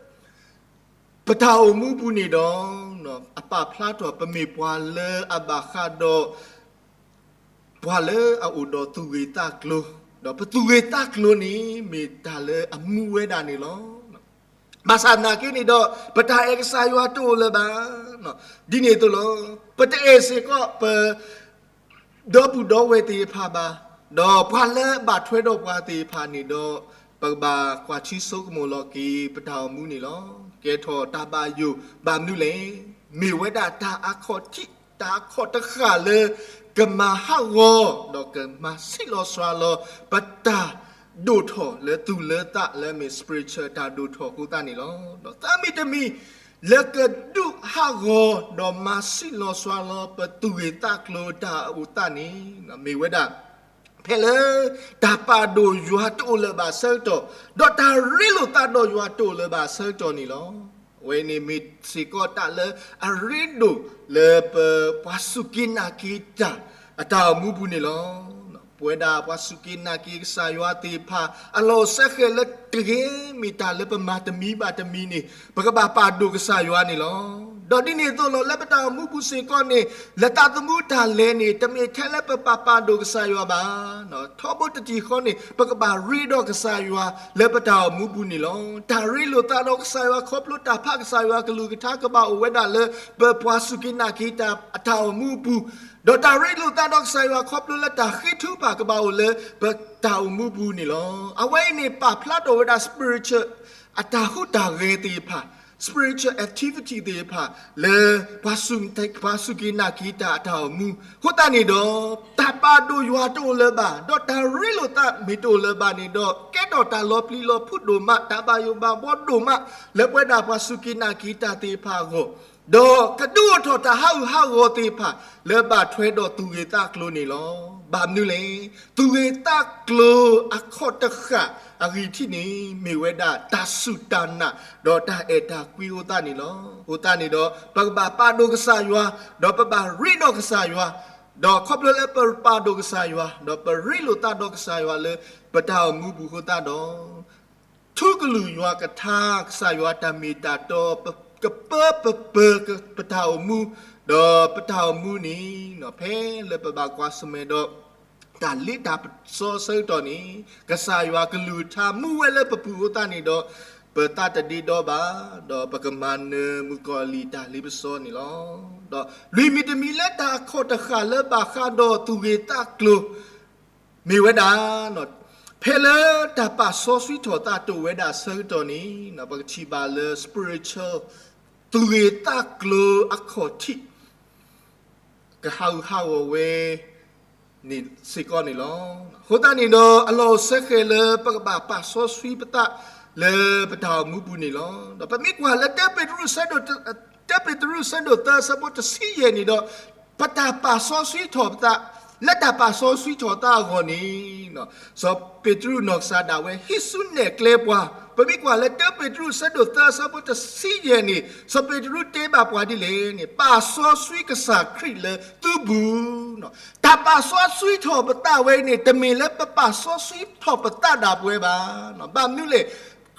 ပတၢ်အိၣ်မူပူၤန့ၣ်ဒီး အပာ်ဖျါထီၣ်ပမ့ၢ်ပှၤလၢအဘၣ်ဃးဒီး ပှၤလၢအအိၣ်ဒီးသူၣ်ဂ့ၤသးကျိၤ, ဒီးပသူၣ်ဂ့ၤသးကျိၤန့ၣ် မ့ၢ်တၢ်လၢအမူဝဲဒၣ်န့ၣ်လီၤ. ဘၣ်ဆၣ်သနာ်က့န့ၣ်ဒီး ပတၢ်အဲၣ်ကစၢ်ယွၤတအိၣ်လၢၤဘၣ်. ဒ်န့ၣ်အသိးလီၤ. ပတအဲၣ်စ့ၢ်ကီးပ ဒီပုၢ်ဒီဝဲၢ်သ့ၣ်တဖၣ်ဘၣ်, ဒီးပှၤလၢအဘၣ်ထွဲဒီးပှၤသ့ၣ်တဖၣ်န့ၣ်ဒီး ပကဘၣ်ကွၢ်ထံဆိကမိၣ်လီၤက့ၤပတၢ်အိၣ်မူန့ၣ်လီၤ. ကဲထီၣ်တၢ်ဘၣ်ယိၣ်ဘၣ်မနုၤလဲၣ်. မ့ၢ်ဝဲဒၣ်တၢ်အခီၣ်ထံး တၢ်အခီၣ်တဃၣ်လၢ ကမၤဟးဂီၤ ဒီးကမၤဆံးလီၤစှၤလီၤ ပတၢ်ဒိၣ်ထီၣ်လၢသူၣ်လၢသးလၢမ့ၢ် spiritual တၢ်ဒိၣ်ထီၣ်အဃိသတးန့ၣ်လီၤ. ဒီးသၢမံၤတမံၤ လၢကဒုးဟးဂီၤ ဒီးမၤဆံးလီၤစှၤလီၤ ပသူၣ်ဂ့ၤသးကျိၤတၢ်အိၣ်သးန့ၣ် မ့ၢ်ဝဲဒၣ် ဖဲလၢ တၢ်ပာ်ဒိၣ်ယွၤတအိၣ်လၢၤဘၣ်အဆၢကတီၢ်, ဒီးတၢ်ရ့လိာ်သးဒီးယွၤတအိၣ်လၢၤဘၣ်အဆၢကတီၢ်န့ၣ်လီၤ. အဝဲန့ၣ်မ့ၢ်စ့ၢ်ကီးတၢ်လၢအရ့ဒိၣ်လၢပပှၤစူၢ်က့ၤနာ်က့ၤတၢ်အတၢ်အိၣ်မူပူၤန့ၣ်လီၤ. ပဝဲဒၣ်ပှၤစူၢ်က့ၤနာ်က့ၤကစၢ်ယွၤသ့ၣ်တဖၣ် အလီၢ်စဲဃဲၤလၢတဂ့ၤမ့ၢ်တၢ်လၢပမၤတမံၤဘၣ်တမံၤန့ၣ် ပကဘၣ်ပာ်ဒိၣ်ကစၢ်ယွၤန့ၣ်လီၤ. ဒီးဒ်န့ၣ်အသိးလီၤ လၢပတၢ်အိၣ်မူပူၤစ့ၢ်ကီးန့ၣ် လၢတၢ်သမူတၢ်လဲၤန့ၣ် တမ့ၢ်ထဲလၢပပာ်ပာ်ဒိၣ်ကစၢ်ယွၤဘၣ်. ထီဘိတထံၣ်ဃီန့ၣ် ပကဘၣ်ရ့ဒီးကစၢ်ယွၤလၢပတၢ်အိၣ်မူပူၤန့ၣ်လီၤ. တၢ်ရ့လိာ်သးဒီးကစၢ်ယွၤခီဖျိတၢ်ဖးကစၢ်ယွၤကလုၢ်ကထါကဘၣ်အိၣ်ဝဲဒၣ်လၢ ပပှၤစူၢ်က့ၤနာ်က့ၤတၢ်အတၢ်အိၣ်မူအပူၤ, ဒီးတၢ်ရ့လိာ်သးဒီးကစၢ်ယွၤခီဖျိလၢတၢ်ဃ့ထုကဖၣ်ကဘၣ်အိၣ်လၢပတၢ်အိၣ်မူပူၤန့ၣ်လီၤ. အဝဲအံၤန့ၣ် ပာ်ဖျါထီၣ်ဝဲဒၣ် spiritual အတၢ်ဟူးတၢ်ဂဲၤသ့ၣ်တဖၣ်, spiritual activity သ့ၣ်တဖၣ် လၢ ပှၤစူၢ်က့ၤနာ်က့ၤတၢ်အတၢ်အိၣ်မူ, အဃိသတးန့ၣ်ဒီး တၢ်ပာ်ဒိၣ်ယွၤတအိၣ်လၢၤဘၣ်, ဒီးတၢ်ရ့လိာ်သးမ့ၢ်တအိၣ်လၢၤဘၣ်န့ၣ်ဒီး ကဲထီၣ်တၢ်လီၤပျံၤလီၤဖုးဒိၣ်မး, တၢ်ဘၣ်ယိၣ်ဘၣ်ဘှီဒိၣ်မး လၢပဝဲဒၣ်ပှၤစူၢ်က့ၤနာ်က့ၤတၢ်သ့ၣ်တဖၣ်အဂီၢ်, ဒီးကဒုးအိၣ်ထီၣ်တၢ်ဟးဂူာ်ဟးဂီၤသ့ၣ်တဖၣ် လၢဘၣ်ထွဲဒီးသူၣ်ဂ့ၤသးကျိၤန့ၣ်လီၤ. ဘၣ်မနုၤလဲၣ်, သူၣ်ဂ့ၤသးကျိၤအခီၣ်တဃၣ်အဂံၢ်ထံးန့ၣ် မ့ၢ်ဝဲဒၣ်တၢ်စူၢ်တၢ်နာ် ဒီးတၢ်အဲၣ်တၢ်ကွံအဃိသတးန့ၣ်လီၤ. အဃိသတးန့ၣ်ဒီး ပကဘၣ်ပာ်ဒိၣ်ကစၢ်ယွၤ, ဒီးပဘၣ်ရ့ဒီးကစၢ်ယွၤ, ဒီးခီဖျိလၢပပာ်ဒိၣ်ကစၢ်ယွၤ, ဒီးပရ့လိာ်သးဒီးကစၢ်ယွၤလၢ ပတၢ်အိၣ်မူပူၤအဃိသတးဒီး ထူကလုၢ်ယွၤကထါ ကစၢ်ယွၤတၢ်မ့ၢ်တၢ်တီ ကပၢပပၢၤပတၢ်အိၣ်မူ, ဒီးပတၢ်အိၣ်မူန့ၣ် ဖဲလၢပဘၣ်ကွၢ်ဆၢၣ်မဲာ်ဒီး တၢ်လ့တၢ်ပစီအဆၢကတီၢ်န့ၣ် ကစၢ်ယွၤကလုၢ်ကထါမူဝဲလၢပပူၤအဃိသတးန့ၣ်ဒီး ပသးတဒ့ဒီဘၣ်, ဒီးပကမၤနၢၤမုၣ်ကီၤလံၢ်တၢ်လ့ပစီန့ၣ်လီၤ. ဒီးလွံၢ်မံၤတမံၤလၢတၢ်အခီၣ်တဃၣ်လၢဘၣ်ဃးဒီးသူၣ်ဂ့ၤသးကျိၤ မ့ၢ်ဝဲဒၣ် ဖဲလၢတၢ်ပာ်စီဆှံထီၣ်သးတအိၣ်ဝဲဒၣ်အဆၢကတီၢ်န့ၣ် ပကထံၣ်ဘၣ်လၢ spiritual သူၣ်ဂ့ၤသးကျိၤအခီၣ်ထံး ကဟးဂူာ်ဟးဂီၤဝဲ န့ၣ်စ့ၢ်ကီးန့ၣ်လီၤ. အဃိသတးန့ၣ်ဒီး အလီၢ်အိၣ်စဲဃဲၤလၢပကဘၣ်ပာ်စီဆှံပသးလၢပတၢ်အိၣ်မူပူၤန့ၣ်လီၤ. ဒီးပမ့ၢ်ကွၢ်လၢ တၢပ့းတရူး တၢပ့းတရူးဆၢဒိၣ်သၢအဆၢဖိတဆံယဲၢ်န့ၣ်ဒီး ပတၢ်ပာ်စီဆှံထီၣ်ပသး, လၢတၢ်ပာ်စီဆှံထီၣ်သးအဂီၢ်န့ၣ် စီၤပ့းတရူးနီၢ်ကစၢ်ဒၣ်ဝဲ ဟံးစုနဲၣ်ကျဲပှၤ, ပမ့ၢ်ကွၢ်လၢ တၢပ့းတရူး ဆၢဒိၣ်သၢအဆၢဖိတဆံယဲၢ်န့ၣ် စီၤပ့းတရူးတဲဘၣ်ပှၤဒ်လဲၣ်န့ၣ် ပာ်စီဆှံကစၢ်ခရံာ်လၢသုပူၤ. တၢ်ပာ်စီဆှံထီၣ်ပသးဝဲန့ၣ် တမ့ၢ်လၢပပာ်စီဆှံထီၣ်ပသးဒၣ်ပဝဲဘၣ်. ဘၣ်မနုၤလဲၣ်,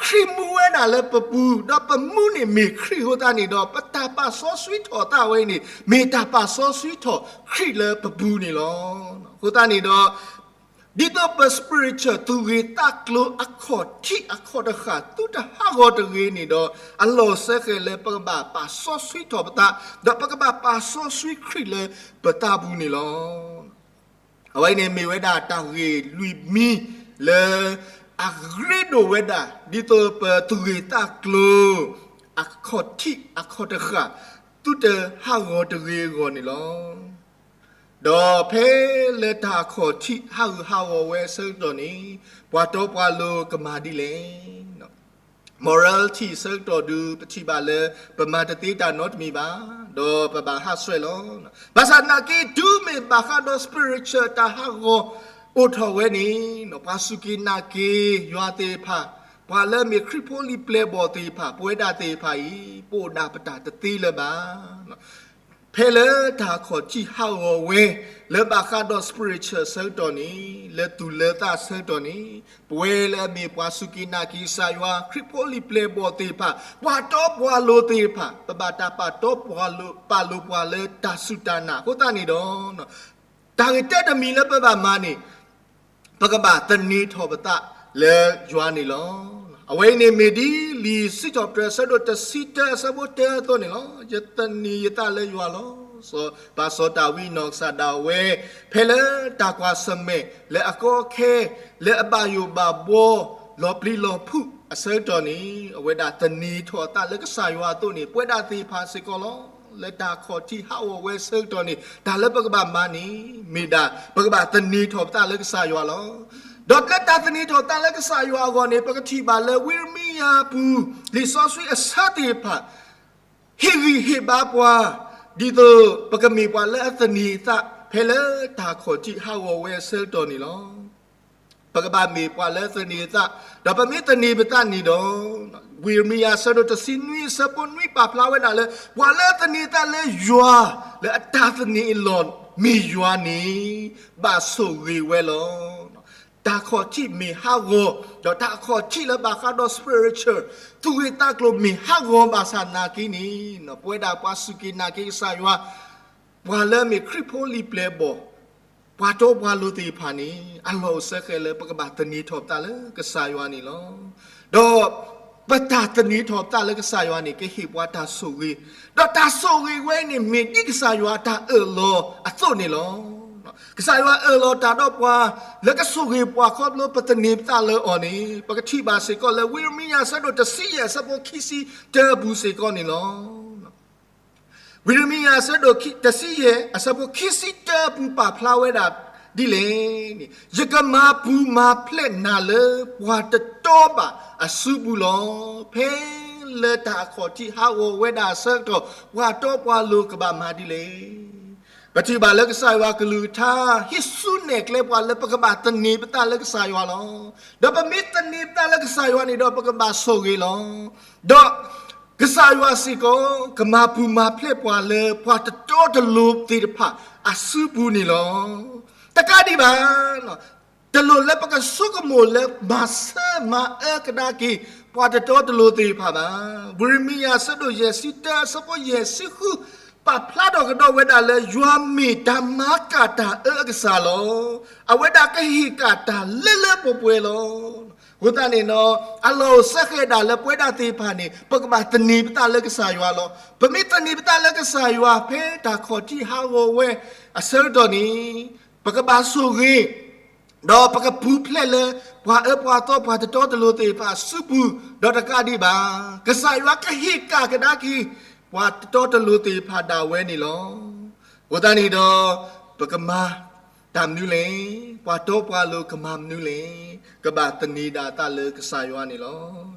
ခရံာ်မူဝဲဒၣ်လၢပပူၤ, ဒီးပမူန့ၣ်မ့ၢ်ခရံာ်အဃိသတးန့ၣ်ဒီး ပတၢ်ပာ်စီဆှံထီၣ်သးဝဲန့ၣ် မ့ၢ်တၢ်ပာ်စီဆှံထီၣ်ခရံာ်လၢပပူၤန့ၣ်လီၤ. အဃိသတးန့ၣ်ဒီး ဒ်သိးပ spiritual သူၣ်ဂ့ၤသးကျိၤအခီၣ်ထံးအခီၣ်တဃၣ် သုတဟးဂီၤတဂ့ၤန့ၣ်ဒီး အလီၢ်စဲဃဲၤလၢပကဘၣ်ပာ်စီဆှံထီၣ်ပသး, ဒီးပကဘၣ်ပာ်စီဆှံခရံာ်လၢပသးပူၤန့ၣ်လီၤ. အဝဲအံၤန့ၣ်မ့ၢ်ဝဲဒၣ်တၢ်ဂ့ၢ်လွံၢ်မံၤလၢ အရ့ဒိၣ်ဝဲဒၣ် ဒ်သိးပသူၣ်ဂ့ၤသးကျိၤ အခီၣ်ထံးအခီၣ်တဃၣ် သုတဟးဂီၤတဂ့ၤအဂီၢ်န့ၣ်လီၤ. ဒီးဖဲလၢတၢ်အခီၣ်ထံးဟးဂူာ်ဟးဂီၤဝဲအဆၢကတီၢ်န့ၣ် ပှၤတီပှၤလိၤကမၤဒ်လဲၣ်. morality အဆၢကတီၢ်ဒုး ပထံၣ်ဘၣ်လၢ ပမၤတသ့တၢ်နီတမံၤဘၣ်, ဒီးပဘၣ်ဟးဆှဲးလီၤ. ဘၣ်ဆၣ်သနာ်က့ တုၤမ့ၢ်ဘၣ်ဃးဒီး spiritual တၢ်ဟးဂီၤအိၣ်ထီၣ်ဝဲန့ၣ် ပှၤစူၢ်က့ၤနာ်က့ၤယွၤသ့ၣ်တဖၣ်, ပှၤလၢအမ့ၢ်ခရံာ်ဖိလံၤပျဲၢ်ဘီၣ်သ့ၣ်တဖၣ်, ပဝဲဒၣ်သ့ၣ်တဖၣ်အံၤ ပအိၣ်ဒၣ်ပတၢ်တသ့လၢၤဘၣ်. ဖဲလၢတၢ်ခီၣ်ထံးဟးဂီၤဝဲ လၢဘၣ်ဃးဒီး spiritual အဆၢကတီၢ်န့ၣ်, လၢသူၣ်လၢသးအဆၢကတီၢ်န့ၣ်, ပဝဲလၢအမ့ၢ်ပှၤစူၢ်က့ၤနာ်က့ၤကစၢ်ယွၤ, ခရံာ်ဖိလံၤပျဲၢ်ဘီၣ်သ့ၣ်တဖၣ်, ပှၤတီပှၤလိၤသ့ၣ်တဖၣ်, ပဘၣ်တၢ်ပာ်တီပာ်လိၤပှၤလၢတၢ်စူၢ်တၢ်နာ်အဃိသတးန့ၣ်ဒီး တၢ်ဂ့ၢ်တၢတမံၤလၢပဘၣ်မၤန့ၣ်, ပကဘၣ်သန့ၤထီၣ်ပသးလၢယွၤန့ၣ်လီၤ. အဝဲအံၤန့ၣ်မ့ၢ်ဒ်လံာ်စံးထီၣ်ပတြၢၤအဆၢဒိၣ်တဆံတၢအဆၢဖိတၢအသိးန့ၣ်လီၤ. ယသန့ၤယသးလၢယွၤလီၤ. စီၤပၤစီၤဒၤဝံးနီၢ်ကစၢ်ဒၣ်ဝဲ ဖဲလၢတၢ်ကွၢ်ဆၢၣ်မဲာ်လၢအကီအခဲ လၢအဘၣ်ယိၣ်ဘၣ်ဘှီ လီၤပျံၤလီၤဖုးအဆၢကတီၢ်န့ၣ် အဝဲဒၣ်သန့ၤထီၣ်အသးလၢကစၢ်ယွၤအသိးန့ၣ် ပဝဲဒၣ်သ့ၣ်တဖၣ်စ့ၢ်ကီးလီၤ. လၢတၢ်ခီၣ်ထံးဟးဂီၤဝဲအဆၢကတီၢ်န့ၣ် တၢ်လၢပကဘၣ်မၤန့ၣ် မ့ၢ်ဒၣ် ပကဘၣ်သန့ၤထီၣ်ပသးလၢကစၢ်ယွၤလီၤ. ဒီးလၢတၢ်သန့ၤထီၣ်သးလၢကစၢ်ယွၤအဂီၢ်န့ၣ် ပကထံၣ်ဘၣ်လၢဝံယံးရမံယၤအပူၤ လံာ်စီဆှံအဆၢသ့ၣ်တဖၣ် ဟ့ၣ်ဂံၢ်ဟ့ၣ်ဘါပှၤ ဒ်သိးပကမ့ၢ်ပှၤလၢအသန့ၤအသး ဖဲလၢတၢ်ခီၣ်ထံးဟးဂီၤဝဲအဆၢကတီၢ်န့ၣ်လီၤ. ပကဘၣ်မ့ၢ်ပှၤလၢသန့ၤသး, ဒီးပမ့ၢ်သန့ၤပသးန့ၣ်ဒီး, ဝံယံးရမံယၤအဆၢဒိၣ်တဆံနွံအဆၢဖိနွံပာ်ဖျါဝဲဒၣ်လၢ ပှၤလၢသန့ၤသးလၢယွၤ လၢအတၢ်သန့ၤအလီၢ်မ့ၢ်ယွၤန့ၣ် ဘၣ်ဆိၣ်ဂ့ၤဝဲလီၤ. တၢ်ခီၣ်ထံးမ့ၢ်ဟးဂီၤ, ဒီးတၢ်ခီၣ်ထံးလၢဘၣ်ဃးဒီး spiritual သူၣ်ဂ့ၢ်သးကျိၤမ့ၢ်ဟးဂီၤဘၣ်ဆၣ်နာ်က့န့ၣ်, ပဝဲဒၣ်ပှၤစူၢ်က့ၤနာ်က့ၤကစၢ်ယွၤ ပှၤလၢအမ့ၢ်ခရံာ်ဖိလံၤပျဲၢ်ဘီၣ်, ပှၤတီပှၤလိၤသ့ၣ်တဖၣ်န့ၣ် အလီၢ်အိၣ်စ့ၢ်ကီးလၢပကဘၣ်သန့ၤထီၣ်ပသးလၢကစၢ်ယွၤန့ၣ်လီၤ. ဒီးပတၢ်သန့ၤထီၣ်ပသးလၢကစၢ်ယွၤန့ၣ် ကဟ့ၣ်ပှၤတၢ်ဆိၣ်ဂ့ၤ, ဒီးတၢ်ဆိၣ်ဂ့ၤဝဲန့ၣ် မ့ၢ်ဒ်ကစၢ်ယွၤအတၢ်အၢၣ်လီၤအသိးန့ၣ်လီၤ. ကစၢ်ယွၤအၢၣ်လီၤတၢ်ဒီးပှၤ လၢကဆိၣ်ဂ့ၤပှၤခီဖျိပသန့ၤပသးလၢအီၤန့ၣ် ပကထံၣ်ဘၣ်စ့ၢ်ကီးလၢ ဝံယံးရမံယၤအဆၢဒိၣ်တဆံယဲၢ် အဆၢဖိခံဆံတၢအပူၤစ့ၢ်ကီးန့ၣ်လီၤ. ဝံယံးရမံယၤအဆၢဒိၣ်တဆံယဲၢ် အဆၢဖိခံဆံတၢအပူၤပာ်ဖျါဝဲဒၣ်ဒ်လဲၣ်န့ၣ်, ယကမၤပူၤမၤဖျဲးနၤလၢပှၤတတီဘၣ်အစုပူၤလီၤ. ဖဲလၢတၢ်အခီၣ်ထံးဟးဂီၤဝဲဒၣ်အဆၢကတီၢ် ပှၤတီပှၤလိၤကဘၣ်မၤဒ်လဲၣ်. ပထံၣ်ဘၣ်လၢကစၢ်ယွၤကလုၢ်ကထါ ဟံးစုနဲၣ်ကျဲပှၤလၢပကဘၣ်သန့ၤပသးလၢကစၢ်ယွၤလီၤ. ဒီးပမ့ၢ်သန့ၤပသးလၢကစၢ်ယွၤန့ၣ်ဒီး ပကဘၣ်ဆိၣ်ဂ့ၤလီၤ. ဒီးကစၢ်ယွၤစ့ၢ်ကီး ကမၤပူၤမၤဖျဲးပှၤလၢပှၤတတီတလိၤသ့ၣ်တဖၣ်အစုပူၤန့ၣ်လီၤ. တကးဒံးဘၣ် တလိၣ်လၢပကဆိကမိၣ်လၢမၤဆၢမၤအၢကဒါက့ၤ ပှၤတတီတလိၤသ့ၣ်တဖၣ်ဘၣ်. ဝံယံးရမံယၤအဆၢဒိၣ်ယဲၢ်ဆံတၢ အဆၢဖိယဲၢ်ဆံဃု ပာ်ဖျါထီၣ်ကဒီးဝဲဒၣ်လၢ ယွၤမ့ၢ်တၢ်မၤကၣ်တၢ်အၢအကစၢ်လီၤ. အဝဲဒၣ်ကဟ့ၣ်ကၣ်တၢ်လၢလၢပှဲၤပှဲၤလီၤ. အဃိသတးန့ၣ်ဒီး အလီၢ်အိၣ်စ့ၢ်ကီးဒၣ်လၢပဝဲဒၣ်သ့ၣ်တဖၣ်န့ၣ် ပကဘၣ်သန့ၤပသးလၢကစၢ်ယွၤလီၤ. ပမ့ၢ်သန့ၤပသးလၢကစၢ်ယွၤ ဖဲတၢ်ခီၣ်ထံးဟးဂီၤဝဲအဆၢကတီၢ်န့ၣ် ပကဘၣ်ဆိၣ်ဂ့ၤ ဒီးပကပူၤဖျဲးလၢ ပှၤအၢပှၤသီပှၤတတီတလိၤသ့ၣ်တဖၣ်အစုပူၤ, ဒီးတကးဒံးဘၣ် ကစၢ်ယွၤကဟ့ၣ်ကၣ်ကဒါက့ၤ ပှၤတတီတလိၤသ့ၣ်တဖၣ်ဒၣ်ဝဲန့ၣ်လီၤ. အဃိသတးန့ၣ်ဒီး ပကမၤတၢ်မနုၤလဲၣ်, ပှၤတီပှၤလိၤကမၤမနုၤလဲၣ်, ကဘၣ်သန့ၤဒၣ်သးလၢကစၢ်ယွၤန့ၣ်လီၤ.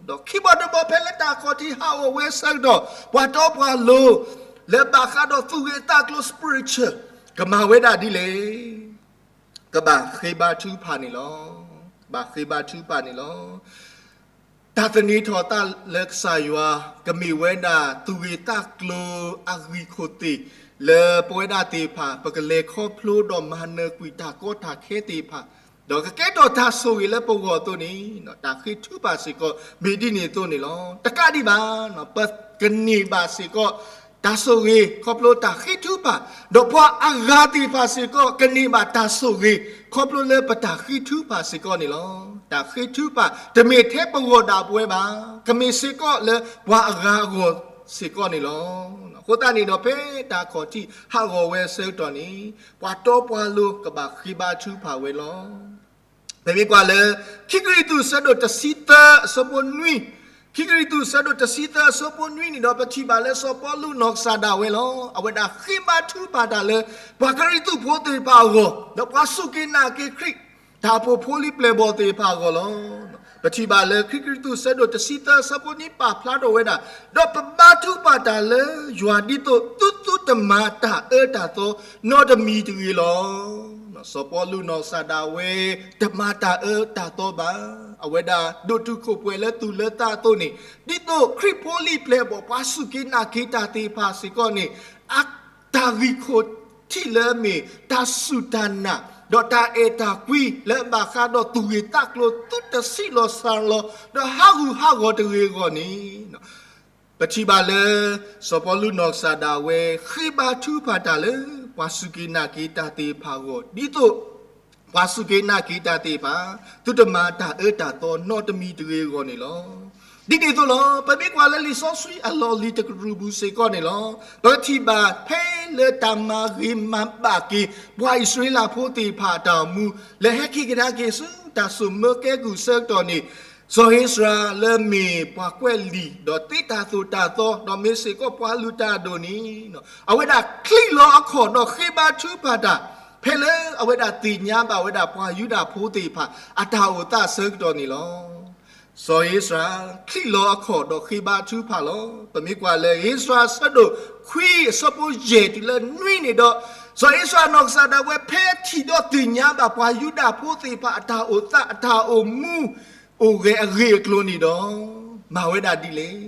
ဒီးခံဘီတဘီဖဲလၢတၢ်ခီၣ်ထံးဟးဂီၤဝဲအဆၢကတီၢ် ပှၤတီပှၤလိၤ လၢဘၣ်ဃးဒီးသူၣ်ဂ့ၢ်သးကျိၤ spiritual ကမၤဝဲဒၣ်ဒ်လဲၣ် ကဘၣ်ဃ့ဘါထုကဖၣ်န့ၣ်လီၤ. ကဘၣ်ဃ့ဘါထုကဖၣ်န့ၣ်လီၤ. တၢ်သန့ၤထီၣ်သးလၢကစၢ်ယွၤ ကမ့ၢ်ဝဲဒၣ်သူၣ်ဂ့ၢ်သးကျိၤအဂံၢ်ခိၣ်သ့ၣ် လၢပဝဲဒၣ်သ့ၣ်တဖၣ် ပကလဲၤခီဖျိဒီးမၤနၢၤကွံာ်တၢ်ကီတၢ်ခဲသ့ၣ်တဖၣ်, ဒီးကကဲထီၣ်တၢ်ဆိၣ်ဂ့ၤလၢပဂီၢ်အသိးန့ၣ် တၢ်ဃ့ထုကဖၣ်စ့ၢ်ကီး မ့ၢ်ဒ်န့ၣ်အသိးန့ၣ်လီၤ. တကးဒံးဘၣ် ပကန့ၢ်ဘၣ်စ့ၢ်ကီး တၢ်ဆိၣ်ဂ့ၤ ခီဖျိတၢ်ဃ့ထုကဖၣ်, ဒီးပှၤအဂၤသ့ၣ်တဖၣ်စ့ၢ်ကီး ကန့ၢ်ဘၣ်တၢ်ဆိၣ်ဂ့ၤ ခီဖျိလၢပတၢ်ဃ့ထုကဖၣ်စ့ၢ်ကီးန့ၣ်လီၤ. တၢ်ဃ့ထုကဖၣ် တမ့ၢ်ထဲပဂီၢ်ဒၣ်ပဝဲဘၣ်, ကမ့ၢ်စ့ၢ်ကီးလၢပှၤအဂၤအဂီၢ်စ့ၢ်ကီးန့ၣ်လီၤ. အဃိသတးန့ၣ်ဒီး ဖဲတၢ်ခီၣ်ထံးဟးဂီၤဝဲအဆၢကတီၢ်န့ၣ် ပှၤတီပှၤလိၤကဘၣ်ဃ့ဘါထုကဖၣ်ဝဲလီၤ. ပမ့ၢ်ကွၢ်လၢ ခံကရံၣ်သူး အဆၢဒိၣ်တဆံသၢ အဆၢဖိနွံ, ခံကရံၣ်သူး အဆၢဒိၣ်တဆံသၢ အဆၢဖိနွံန့ၣ်ဒီး ပထံၣ်ဘၣ်လၢစီၤပီလူးနီၢ်ကစၢ်ဒၣ်ဝဲလီၤ. အဝဲဒၣ်ဃ့ဘါထုကဖၣ်တၢ်လၢ ပှၤကရံၣ်သူးဖိသ့ၣ်တဖၣ်အဂီၢ်, ဒီးပှၤစူၢ်က့ၤနာ်က့ၤခရံာ် တၢ်အိၣ်ဖှိၣ်ဖိလံၤပျဲၢ်ဘီၣ်သ့ၣ်တဖၣ်အဂီၢ်လီၤ. ပထံၣ်ဘၣ်လၢ ခံကရံၣ်သူး အဆၢဒိၣ်တဆံသၢ အဆၢဖိနွံပာ်ဖျါထီၣ်ဝဲဒၣ်, ဒီးပဘါထုကဖၣ်တၢ်လၢယွၤဒ်သိး သုသုတမၤတၢ်အၢတၢ်သီနီတမံၤတဂ့ၤလီၤ. စီၤပီလူးနီၢ်ကစၢ်ဒၣ်ဝဲ တမၤတၢ်အၢတၢ်သီဘၣ်. အဝဲဒၣ်ဒိၣ်တုာ်ခိၣ်ပှဲၤလၢသူၣ်လၢသးအသိးန့ၣ်, ဒ်သိးခရံာ်ဖိလံၤပျဲၢ်ဘီၣ် ပှၤစူၢ်က့ၤနာ်က့ၤတၢ်သ့ၣ်တဖၣ်စ့ၢ်ကီးန့ၣ် အတၢ်ဂံၢ်ခိၣ်ထံးလၢအမ့ၢ် တၢ်စူၢ်တၢ်နာ်, ဒီးတၢ်အဲၣ်တၢ်ကွံလၢအဘၣ်ဃးဒီးသူၣ်ဂ့ၢ်သးကျိၤသုတဆံးလီၤစှၤလီၤ, ဒီးဟးဂူာ်ဟးဂီၤတဂ့ၤအဂီၢ်န့ၣ်, ပထံၣ်ဘၣ်လၢ စီၤပီလူးနီၢ်ကစၢ်ဒၣ်ဝဲ ဃ့ဘါထုကဖၣ်တၢ်လၢ ပှၤစူၢ်က့ၤနာ်က့ၤတၢ်သ့ၣ်တဖၣ်အဂီၢ်, ဒ်သိး ပှၤစူၢ်က့ၤနာ်က့ၤတၢ်သ့ၣ်တဖၣ် သုတမၤတၢ်အၢတၢ်သီနီတမံၤတဂ့ၤအဂီၢ်န့ၣ်လီၤ. ဒ်န့ၣ်အသိးလီၤ. ပမ့ၢ်ကွၢ်လၢလံာ်စီဆှံအလီၢ်လံၤတကတြူၢ်ပူၤစ့ၢ်ကီးန့ၣ်လီၤ. ပကထံၣ်ဘၣ်ဖဲလၢတၢ်မၤဂ့ၤမၤဘၣ်က့ၤ ပှၤအံၣ်စရ့လးဖိသ့ၣ်တဖၣ်အတၢ်အိၣ်မူ လၢဟဲက့ၤကဒါက့ၤဆူတၢ်စိာ်မၢကဲကုၢ်အဆၢကတီၢ်န့ၣ်, စီၤဧ့စြၤလၢမ့ၢ်ပှၤကွဲးလံာ် ဒီးသ့တၢ်သိၣ်တၢ်သီ ဒီးမ့ၢ်စ့ၢ်ကီးပှၤလုၢ်တၢ်အဒိၣ်န့ၣ်, အဝဲဒၣ်ချံးလီၤအခီၣ်ဒီးဃ့ဘါထုကဖၣ်တၢ် ဖဲလၢအဝဲဒၣ်သ့ၣ်ညါဘၣ်ဝဲဒၣ်ပှၤယူဒၤဖိသ့ၣ်တဖၣ် အတၢ်အိၣ်သးအဆၢကတီၢ်န့ၣ်လီၤ. စီၤဧ့စြၤ ချံးလီၤအခီၣ်ဒီးဃ့ဘါထုကဖၣ်လီၤ. ပမ့ၢ်ကွၢ်လၢဧ့စြၤအဆၢဒိၣ်ခွံအဆၢဖိယဲၢ်တုၤလၢနွံန့ၣ်ဒီး, စီၤဧ့ၡါနီၢ်ကစၢ်ဒၣ်ဝဲ ဖဲထံၣ်ဒီးသ့ၣ်ညါဘၣ်ပှၤယူဒၤဖိသ့ၣ်တဖၣ်အတၢ်အိၣ်သး အတၢ်အိၣ်မူ အိၣ်ဂဲၤအဂ့ၢ်အကျိၤန့ၣ်ဒီး မၤဝဲဒၣ်ဒ်လဲၣ်.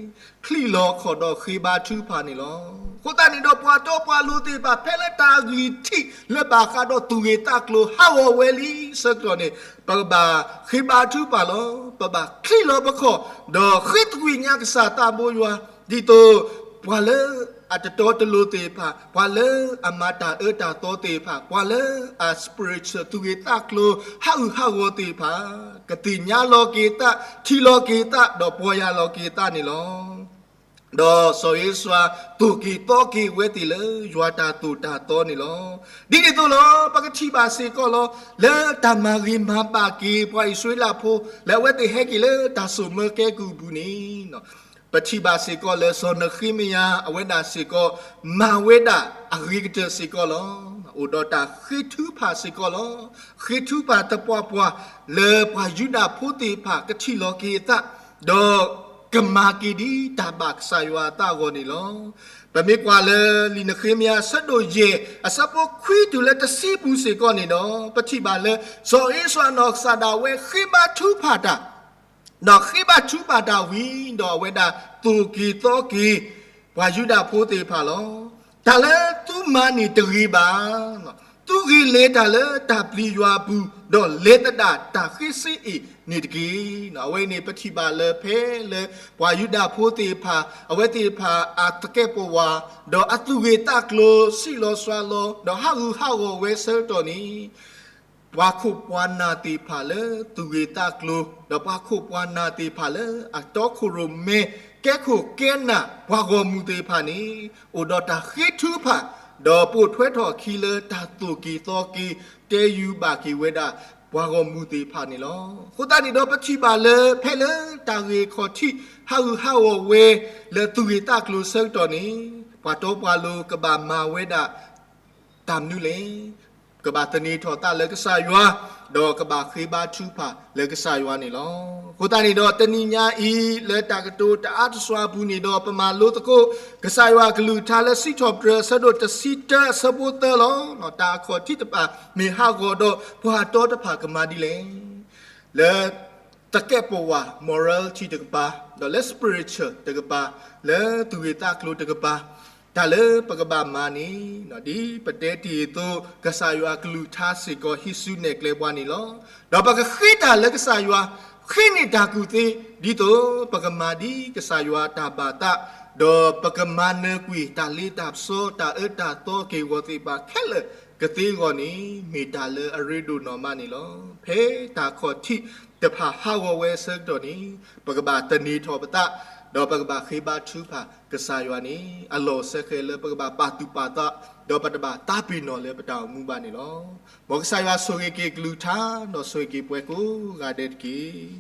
ချံၣ်လီၤခီၣ်ဒီးဃ့ဘါထုကဖၣ်န့ၣ်လီၤ. အဃိသတးန့ၣ်ဒီး ပှၤတီပှၤလိၤသ့ၣ်တဖၣ် ဖဲလၢတၢ်ဂံၢ်ထံးလၢဘၣ်ဃးဒီးသူၣ်ဂ့ၤသးကျိၤဟးဂီၤဝဲလံအဆၢကတီၢ်န့ၣ် ပကဘၣ်ဃ့ဘါထုကဖၣ်လီၤ. ပဘၣ်ချံၣ်လီၤပခီၣ် ဒီးဃ့သကွံာ်ညါကစၢ်သးဘိယွၤ ဒ်သိး ပှၤလၢအတတီတလိၤသ့ၣ်တဖၣ်, ပှၤလၢအမၤတၢ်အၢတၢ်သီသ့ၣ်တဖၣ်, ပှၤလၢအ spiritual သူၣ်ဂ့ၤသးကျိၤ ဟးဂူာ်ဟးဂီၤသ့ၣ်တဖၣ် ကသ့ၣ်ညါလီၤက့ၤသး, ထံၣ်လီၤက့ၤသး, ဒီးပီၢ်ယၢ်လီၤက့ၤသးန့ၣ်လီၤ. ဒီးစီၤဧ့ၡါသိၣ်က့ၤသီက့ၤဝဲသ့ၣ်လၢယွၤတၢ်သိၣ်တၢ်သီန့ၣ်လီၤ. ဒ်န့ၣ်အသိးလီၤ ပကထံၣ်ဘၣ်စ့ၢ်ကီးလီၤ လၢတၢ်မၤဂ့ၤမၤဘၣ်က့ၤပှၤအံၣ်စရ့လးဖိ လၢအဝဲသ့ၣ်ဟဲက့ၤလၢတၢ်စိာ်မၢကဲကုၢ်အပူၤန့ၣ် ပထံၣ်ဘၣ်စ့ၢ်ကီးလၢစီၤနဃ့မယၤ အဝဲဒၣ်စ့ၢ်ကီး မၤဝဲဒၣ်အဂ့ၤကတၢၢ်စ့ၢ်ကီးလီၤ. အိၣ်ဒီးတၢ်ဃ့ထုကဖၣ်စ့ၢ်ကီးလီၤ. ဃ့ထုကဖၣ်သပှၢ်ပှၢ် လၢပှၤယူဒၤဖိသ့ၣ်တဖၣ်ကထံၣ်လီၤက့ၤအသး, ဒီးကမၤက့ၤဒ်တၢ်ဘၣ်ကစၢ်ယွၤအသးအဂီၢ်န့ၣ်လီၤ. ပမ့ၢ်ကွၢ်လၢလံာ်နဃ့မယၤအဆၢဒိၣ်ယဲၢ် အဆၢဖိခွံတုၤလၢတဆံပူၤစ့ၢ်ကီးန့ၣ်ဒီး ပထံၣ်ဘၣ်လၢ စီၤဧ့ၡါနီၢ်ကစၢ်ဒၣ်ဝဲဃ့ဘါထုကဖၣ်တၢ် ဒီးဃ့ဘါထုကဖၣ်တၢ်ဝံၤ ဒီးအဝဲဒၣ်သိၣ်က့ၤသီက့ၤ ပှၤယူဒၤဖိသ့ၣ်တဖၣ်လီၤ. တၢ်လၢသုမၤန့ၣ်တဂ့ၤဘၣ်. သုဂ့ၤလဲၤတၢ်လၢတၢ်ပျံၤယွၤအပူၤ, ဒီးလဲၤသဒၣ်တၢ်ဃ့စ့အ့ၣ်န့ၣ်တက့ၢ်. အဝဲန့ၣ်ပထံၣ်ဘၣ်လၢဖဲလၢ ပှၤယူဒၤဖိသ့ၣ်တဖၣ် အဝဲသ့ၣ်တဖၣ်အသကဲးပဝး ဒီးအသူၣ်ဂ့ၤသးကျိၤ ဆံးလီၤစှၤလီၤ ဒီးဟးဂူာ်ဟးဂီၤဝဲဆၢကတီၢ်န့ၣ် ပှၤခိၣ်ပှၤနၢ်သ့ၣ်တဖၣ်လၢသူၣ်ဂ့ၤသးကျိၤ ဒီးပှၤခိၣ်ပှၤနၢ်သ့ၣ်တဖၣ်လၢအတီခိၣ်ရိၣ်မဲ ကဲခိၣ်ကဲနၢ်ပှၤဂီၢ်မုၢ်သ့ၣ်တဖၣ်န့ၣ် အိၣ်ဒီးတၢ်ဃ့ထုကဖၣ် ဒီးပိာ်ထွဲထီၣ်အခံလၢတၢ်သိၣ်က့ၤသီက့ၤ တဲယူၤဘၣ်က့ၤဝဲဒၣ် ပှၤဂီၢ်မုၢ်သ့ၣ်တဖၣ်န့ၣ်လီၤ. အဃိသတးန့ၣ်ဒီး ပထံၣ်ဘၣ်လၢဖဲလၢတၢ်ဂ့ၢ်ခီၣ်ထံး ဟးဂူာ်ဟးဂီၤဝဲ လၢသူၣ်ဂ့ၤသးကျိၤဆၢကတီၢ်န့ၣ် ပှၤတီပှၤလိၤကဘၣ်မၤဝဲဒၣ် တၢ်မနုၤလဲၣ်. ကဘၣ်သန့ၤထီၣ်သးလၢကစၢ်ယွၤ, ဒီးကဘၣ်ဃ့ဘါထုကဖၣ်လၢကစၢ်ယွၤန့ၣ်လီၤ. အဃိသတးန့ၣ်ဒီး တနံၤညါအံၤ လၢတၢ်ကတိၤတအါတစှၤအပူၤန့ၣ်ဒီး ပမၤလိသကိး ကစၢ်ယွၤအကလုၢ်ကထါလၢစံးထီၣ်ပတြၢၤ အဆၢဒိၣ်တဆံတၢအဆၢဖိသၢလီၤ. တၢ်အခီၣ်ထံးတဖၣ် မ့ၢ်ဟးဂီၤဒီးပှၤတီတဖၣ်ကမၤဒ်လဲၣ်. လၢသကဲးပဝး morality တကပၤ, ဒီးလၢ spiritual တကပၤ, လၢသူၣ်ဂ့ၤသးကျိၤတကပၤ, တၢ်လၢပကဘၣ်မၤန့ၣ် ဒ်ပတဲတ့ၢ်အသိး ကစၢ်ယွၤအကလုၢ်ကထါစ့ၢ်ကီး ဟံးစုနဲၣ်ကျဲပှၤန့ၣ်လီၤ. ဒီးပကဃ့တၢ်လၢကစၢ်ယွၤ, ဃ့န့ၢ်တၢ်ကူၣ်သ့, ဒ်သိးပကမၤဒ်ကစၢ်ယွၤတၢ်ဘၣ်သး, ဒီးပကမၤနၢၤကွံာ်တၢ်လ့တၢ်ပစီ တၢ်အၢတၢ်သီက့ၢ်ဂီၤသ့ၣ်တဖၣ်ခဲလၢာ်ကသ့အဂီၢ်န့ၣ် မ့ၢ်တၢ်လၢအရ့ဒိၣ်နီၢ်မးန့ၣ်လီၤ. ဖဲတၢ်ခီၣ်ထံးတဖၣ်ဟးဂီၤဝဲအဆၢကတီၢ်န့ၣ် ပကဘၣ်သန့ၤထီၣ်ပသး, ဒီးပကဘၣ်ဃ့ဘါထုကဖၣ်ကစၢ်ယွၤန့ၣ် အလီၢ်စဲဃဲးလၢပကဘၣ်ပာ်သူၣ်ပာ်သး, ဒီးပတဘၣ်သးပ့ၤနီၣ်လၢပတၢ်အိၣ်မူဘၣ်န့ၣ်လီၤ. မ်ကစၢ်ယွၤဆိၣ်ဂ့ၤက့ၤကလုၢ်ကထါ, ဒီးဆိၣ်ဂ့ၤက့ၤပှၤကိးဂၤဒဲးတက့ၢ်.